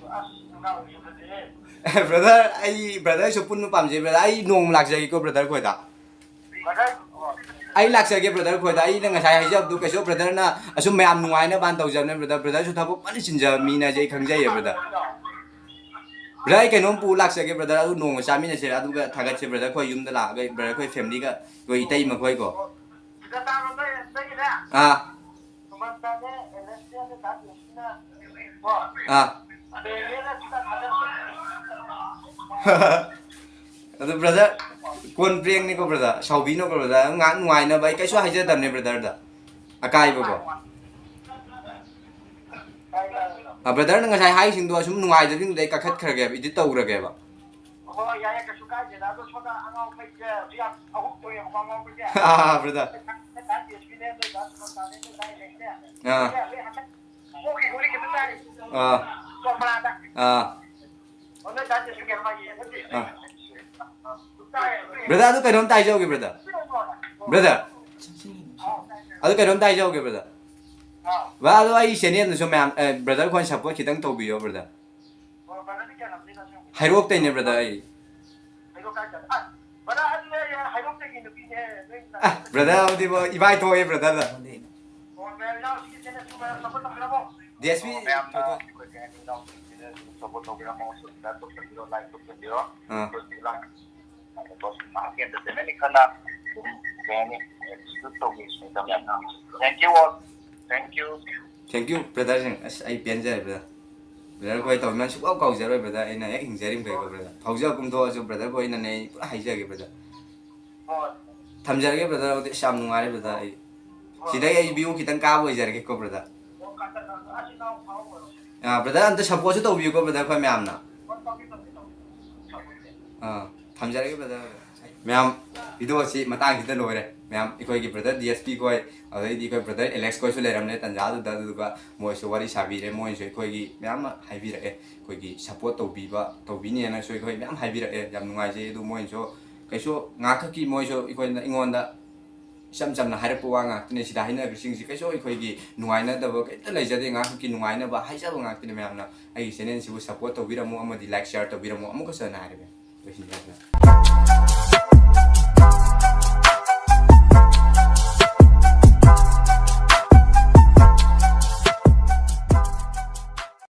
ꯑꯦ, ꯕ꯭ꯔꯗꯔ, ꯑꯩ ꯕ꯭ꯔꯗꯔꯁꯨ ꯄꯨꯟꯕ ꯄꯥꯝꯖꯩ, ꯕ꯭ꯔꯗꯔ꯫ ꯑꯩ ꯅꯣꯡꯃ ꯂꯥꯛꯆꯒꯦꯀꯣ, ꯕ꯭ꯔꯗꯔ ꯈꯣꯏꯗ꯫ ꯑꯩ ꯂꯥꯛꯆꯒꯦ, ꯕ꯭ꯔꯗꯔ ꯈꯣꯏꯗ꯫ ꯑꯩꯅ ꯉꯁꯥꯏ ꯍꯥꯏꯖꯕꯗꯨ ꯀꯩꯁꯨ ꯕ꯭ꯔꯗꯔꯅ ꯑꯁꯨꯝ ꯃꯌꯥꯝ ꯅꯨꯡꯉꯥꯏꯅꯕꯅ ꯇꯧꯖꯕꯅꯦ, ꯕ꯭ꯔꯗꯔ꯫ ꯕ꯭ꯔꯗꯔꯁꯨ ꯊꯕꯛ ꯐꯅ ꯆꯤꯟꯖꯕ ꯃꯤꯅꯦꯁꯦ ꯑꯩ ꯈꯪꯖꯩꯌꯦ, ꯕ꯭ꯔꯗꯔ꯫ ꯕ꯭ꯔꯗꯔ, ꯑꯩ ꯀꯩꯅꯣꯝ ꯄꯨ ꯂꯥꯛꯆꯒꯦ, ꯕ꯭ꯔꯗꯔ꯫ ꯑꯗꯨ ꯅꯣꯡꯃ ꯆꯥꯃꯤꯟꯅꯁꯦ, ꯑꯗꯨꯒ ꯊꯥꯒꯠꯁꯦ, ꯕ꯭ꯔꯗꯔ ꯈꯣꯏ ꯌꯨꯝꯗ ꯂꯥꯛꯑꯒ, ꯕ꯭ꯔꯗꯔ ꯈꯣꯏ ꯐꯦꯃꯤꯂꯤꯒ, ꯑꯩꯈꯣꯏ ꯏꯇꯩꯃ ꯈꯣꯏꯀꯣ꯫ ꯑꯥ꯫ ꯑꯥ꯫ ꯑꯗꯨ ꯕ꯭ꯔꯗꯔ, ꯀꯣꯟ ꯄ꯭ꯔꯦꯡꯅꯤꯀꯣ ꯕ꯭ꯔꯗꯔ, ꯁꯥꯎꯕꯤꯅꯨꯀꯣ ꯕ꯭ꯔꯗꯔ, ꯉꯥꯏꯍꯥꯛ ꯅꯨꯡꯉꯥꯏꯅꯕ ꯑꯩ ꯀꯩꯁꯨ ꯍꯥꯏꯖꯗꯕꯅꯦ ꯕ꯭ꯔꯗꯔꯗ ꯑꯀꯥꯏꯕꯀꯣ꯫ ꯑ, ꯕ꯭ꯔꯗꯔꯅ ꯉꯁꯥꯏ ꯍꯥꯏꯁꯤꯡꯗꯣ ꯑꯁꯨꯝ ꯅꯨꯡꯉꯥꯏꯖꯕꯤꯡꯗ ꯑꯩ ꯀꯛꯊꯠꯈ꯭ꯔꯒꯦꯕ, ꯏꯗꯤꯠ ꯇꯧꯈ꯭ꯔꯒꯦꯕ꯫ ꯍꯣꯏ, ꯌꯥꯏꯌꯦ, ꯀꯩꯁꯨ ꯀꯥꯏꯗꯦꯗ꯫ ꯑꯗꯣ ꯁꯣꯝꯗ ꯑꯉꯥꯎꯈꯩꯁꯦ ꯍꯧꯖꯤꯛ ꯌꯥꯝ ꯑꯍꯨꯝ ꯊꯣꯛꯑꯦꯕꯀꯣ, ꯑꯉꯥꯎꯈꯩꯁꯦ꯫ ꯑꯥ, ꯕ꯭ꯔꯗꯔ꯫ ꯅꯣꯏ ꯗꯥ ꯖꯦꯁꯃꯤꯅꯦ, ꯅꯣꯏ ꯗꯥ ꯁꯨꯃꯟꯇꯥꯅꯦ, ꯅꯣꯏ ꯗꯥ ꯑꯦꯂꯦꯛꯁꯅꯦ꯫ ꯑꯥ꯫ ꯅꯣꯏ ꯍꯟꯗꯛ ꯀꯣꯛꯀꯤ ꯒꯨꯂꯤ ꯈꯤꯇ ꯆꯥꯔꯤ꯫ ꯑꯥ꯫ ꯆꯣꯝꯄ꯭ꯔꯥꯗ꯫ ꯑꯥ꯫ ꯑꯣ, ꯅꯣꯏ ꯗꯥ ꯖꯦꯁꯃꯤ ꯀꯩꯅꯣ ꯃꯥꯒꯤ ꯐꯠꯇꯦ꯫ ꯑꯥ꯫ ꯕ꯭ꯔꯗꯔ, ꯑꯗꯨ ꯀꯩꯅꯣꯝꯇ ꯍꯥꯏꯖꯍꯧꯒꯦ, ꯕ꯭ꯔꯗꯔ꯫ ꯕ꯭ꯔꯗꯔ꯫ ꯑꯗꯨ ꯀꯩꯅꯣꯝꯇ ꯍꯥꯏꯖꯍꯧꯒꯦ, ꯕ꯭ꯔꯗꯔ꯫ ꯑꯥ꯫ ꯕ꯭ꯔꯗꯔ, ꯑꯗꯣ ꯑꯩ ꯆꯦꯅꯦꯜꯗꯨꯁꯨ ꯃꯌꯥꯝ, ꯑꯦ, ꯕ꯭ꯔꯗꯔ ꯈꯣꯏꯅ ꯁꯞꯄꯣꯔꯠ ꯈꯤꯇꯪ ꯇꯧꯕꯤꯌꯣ, ꯕ꯭ꯔꯗꯔ꯫ ꯍꯥꯏꯔꯣꯛꯇꯩꯅꯦ, ꯕ꯭ꯔꯗꯔ, ꯑꯩ꯫ ꯑ, ꯕ꯭ꯔꯗꯔ, ꯑꯗꯨꯗꯤ ꯏꯕꯥꯏ ꯊꯣꯛꯑꯦ, ꯕ꯭ꯔꯗꯔꯗ꯫ ꯗꯤ ꯑꯦꯁ ꯄꯤ ꯃꯌꯥꯝꯅ ꯑꯩꯈꯣꯏ ꯀꯩ ꯍꯥꯏꯅꯤ, ꯏꯅꯥꯎꯁꯤꯡꯁꯤꯅ ꯑꯗꯨꯝ ꯁꯞꯄꯣꯔꯠ ꯇꯧꯕꯤꯔꯝꯃꯣ, ꯁꯕꯁꯀ꯭ꯔꯥꯏꯕ ꯇꯧꯁꯟꯕꯤꯔꯣ, ꯂꯥꯏꯛ ꯇꯧꯁꯟꯕꯤꯔꯣ꯫ ꯑꯥ꯫ ꯑꯩꯈꯣꯏ ꯉꯥꯏꯍꯥꯛꯀꯤ entertainment ꯈꯟꯅ ꯑꯗꯨꯝ, ꯀꯩ ꯍꯥꯏꯅꯤ, ꯑꯦꯛꯁꯀ꯭ꯌꯨꯁ ꯇꯧꯒꯦ ꯁꯤꯅꯤꯗ ꯃꯌꯥꯝꯅ꯫ Thank you all. Thank you. Thank you, ꯕ꯭ꯔꯗꯔꯁꯤꯡ꯫ ꯑꯁ, ꯑꯩ ꯄꯦꯟꯖꯔꯦ, ꯕ꯭ꯔꯗꯔ꯫ ꯕ꯭ꯔꯗꯔ ꯈꯣꯏ ꯇꯧꯃꯤꯟꯅꯕ ꯁꯨꯡꯀꯥꯎ ꯀꯥꯎꯖꯔꯣꯏ, ꯕ꯭ꯔꯗꯔ꯫ ꯑꯩꯅ ꯍꯦꯛ ꯍꯤꯡꯖꯔꯤꯃꯈꯩꯀꯣ, ꯕ꯭ꯔꯗꯔ꯫ ꯐꯥꯎꯖ ꯀꯨꯝꯊꯣꯛꯑꯁꯨ, ꯕ꯭ꯔꯗꯔ ꯈꯣꯏꯅꯅꯦ ꯑꯩ ꯄꯨꯔꯥ ꯍꯥꯏꯖꯒꯦ, ꯕ꯭ꯔꯗꯔ꯫ ꯊꯝꯖꯔꯒꯦ, ꯕ꯭ꯔꯗꯔ꯫ ꯑꯗꯨꯗꯤ ꯑꯁ, ꯌꯥꯝ ꯅꯨꯡꯉꯥꯏꯔꯦ, ꯕ꯭ꯔꯗꯔ꯫ ꯑꯩ ꯁꯤꯗꯩ ꯑꯩ ꯚ꯭ꯌꯨ ꯈꯤꯇꯪ ꯀꯥꯕ ꯑꯣꯏꯖꯔꯒꯦꯀꯣ, ꯕ꯭ꯔꯗꯔ꯫ ꯑꯥ, ꯕ꯭ꯔꯗꯔ, ꯑꯝꯇ ꯁꯞꯄꯣꯔꯠꯁꯨ ꯇꯧꯕꯤꯌꯨꯀꯣ, ꯕ꯭ꯔꯗꯔ, ꯑꯩꯈꯣꯏ ꯃꯌꯥꯝꯅ꯫ ꯑꯥ, ꯊꯝꯖꯔꯒꯦ, ꯕ꯭ꯔꯗꯔ꯫ ꯃꯌꯥꯝ, ꯚꯤꯗꯤꯑꯣ ꯑꯁꯤ ꯃꯇꯥꯡꯁꯤꯗ ꯂꯣꯏꯔꯦ꯫ ꯃꯌꯥꯝ, ꯑꯩꯈꯣꯏꯒꯤ ꯕ꯭ꯔꯗꯔ ꯗꯤ ꯑꯦꯁ ꯄꯤ ꯈꯣꯏ, ꯑꯗꯩꯗꯤ ꯑꯩꯈꯣꯏ ꯕ꯭ꯔꯗꯔ ꯑꯦꯂꯦꯛꯁ ꯈꯣꯏꯁꯨ ꯂꯩꯔꯝꯂꯦ ꯇꯟꯖꯥꯗꯨꯗ, ꯑꯗꯨꯗꯨꯒ ꯃꯣꯏꯁꯨ ꯋꯥꯔꯤ ꯁꯥꯕꯤꯔꯦ, ꯃꯣꯏꯅꯁꯨ ꯑꯩꯈꯣꯏꯒꯤ ꯃꯌꯥꯝ ꯑꯃ ꯍꯥꯏꯕꯤꯔꯛꯑꯦ, ꯑꯩꯈꯣꯏꯒꯤ ꯁꯞꯄꯣꯔꯠ ꯇꯧꯕꯤꯕ, ꯇꯧꯕꯤꯅꯦꯅꯁꯨ ꯑꯩꯈꯣꯏ ꯃꯌꯥꯝ ꯍꯥꯏꯕꯤꯔꯛꯑꯦ꯫ ꯌꯥꯝ ꯅꯨꯡꯉꯥꯏꯖꯩ꯫ ꯑꯗꯨ ꯃꯣꯏꯅꯁꯨ ꯀꯩꯁꯨ ꯉꯥꯏꯍꯥꯛꯈꯛꯀꯤ ꯃꯣꯏꯁꯨ ꯑꯩꯈꯣꯏꯅ, ꯑꯩꯉꯣꯟꯗ ꯏꯆꯝ ꯆꯝꯅ ꯍꯥꯏꯔꯛꯄ ꯋꯥ ꯉꯥꯛꯇꯅꯦ꯫ ꯁꯤꯗ ꯍꯥꯏꯅꯈ꯭ꯔꯤꯁꯤꯡꯁꯤ ꯀꯩꯁꯨ ꯑꯩꯈꯣꯏꯒꯤ ꯅꯨꯡꯉꯥꯏꯅꯗꯕ ꯀꯩꯝꯇ ꯂꯩꯖꯗꯦ꯫ ꯉꯥꯏꯍꯥꯛꯈꯛꯀꯤ ꯅꯨꯡꯉꯥꯏꯅꯕ ꯍꯥꯏꯖꯕ ꯉꯥꯛꯇꯅꯦ꯫ ꯃꯌꯥꯝꯅ ꯑꯩꯒꯤ ꯆꯦꯅꯦꯜꯁꯤꯕꯨ ꯁꯞꯄꯣꯔꯠ ꯇꯧꯕꯤꯔꯝꯃꯨ ꯑꯃꯗꯤ ꯂꯥꯏꯛ ꯁꯤꯌꯥꯔ ꯇꯧꯕꯤꯔꯝꯃꯨ꯫ ꯑꯃꯨꯛꯀꯁꯨ ꯍꯟꯅ ꯍꯥꯏꯔꯒꯦ, ꯂꯣꯏꯁꯤꯟꯖꯔꯒꯦ꯫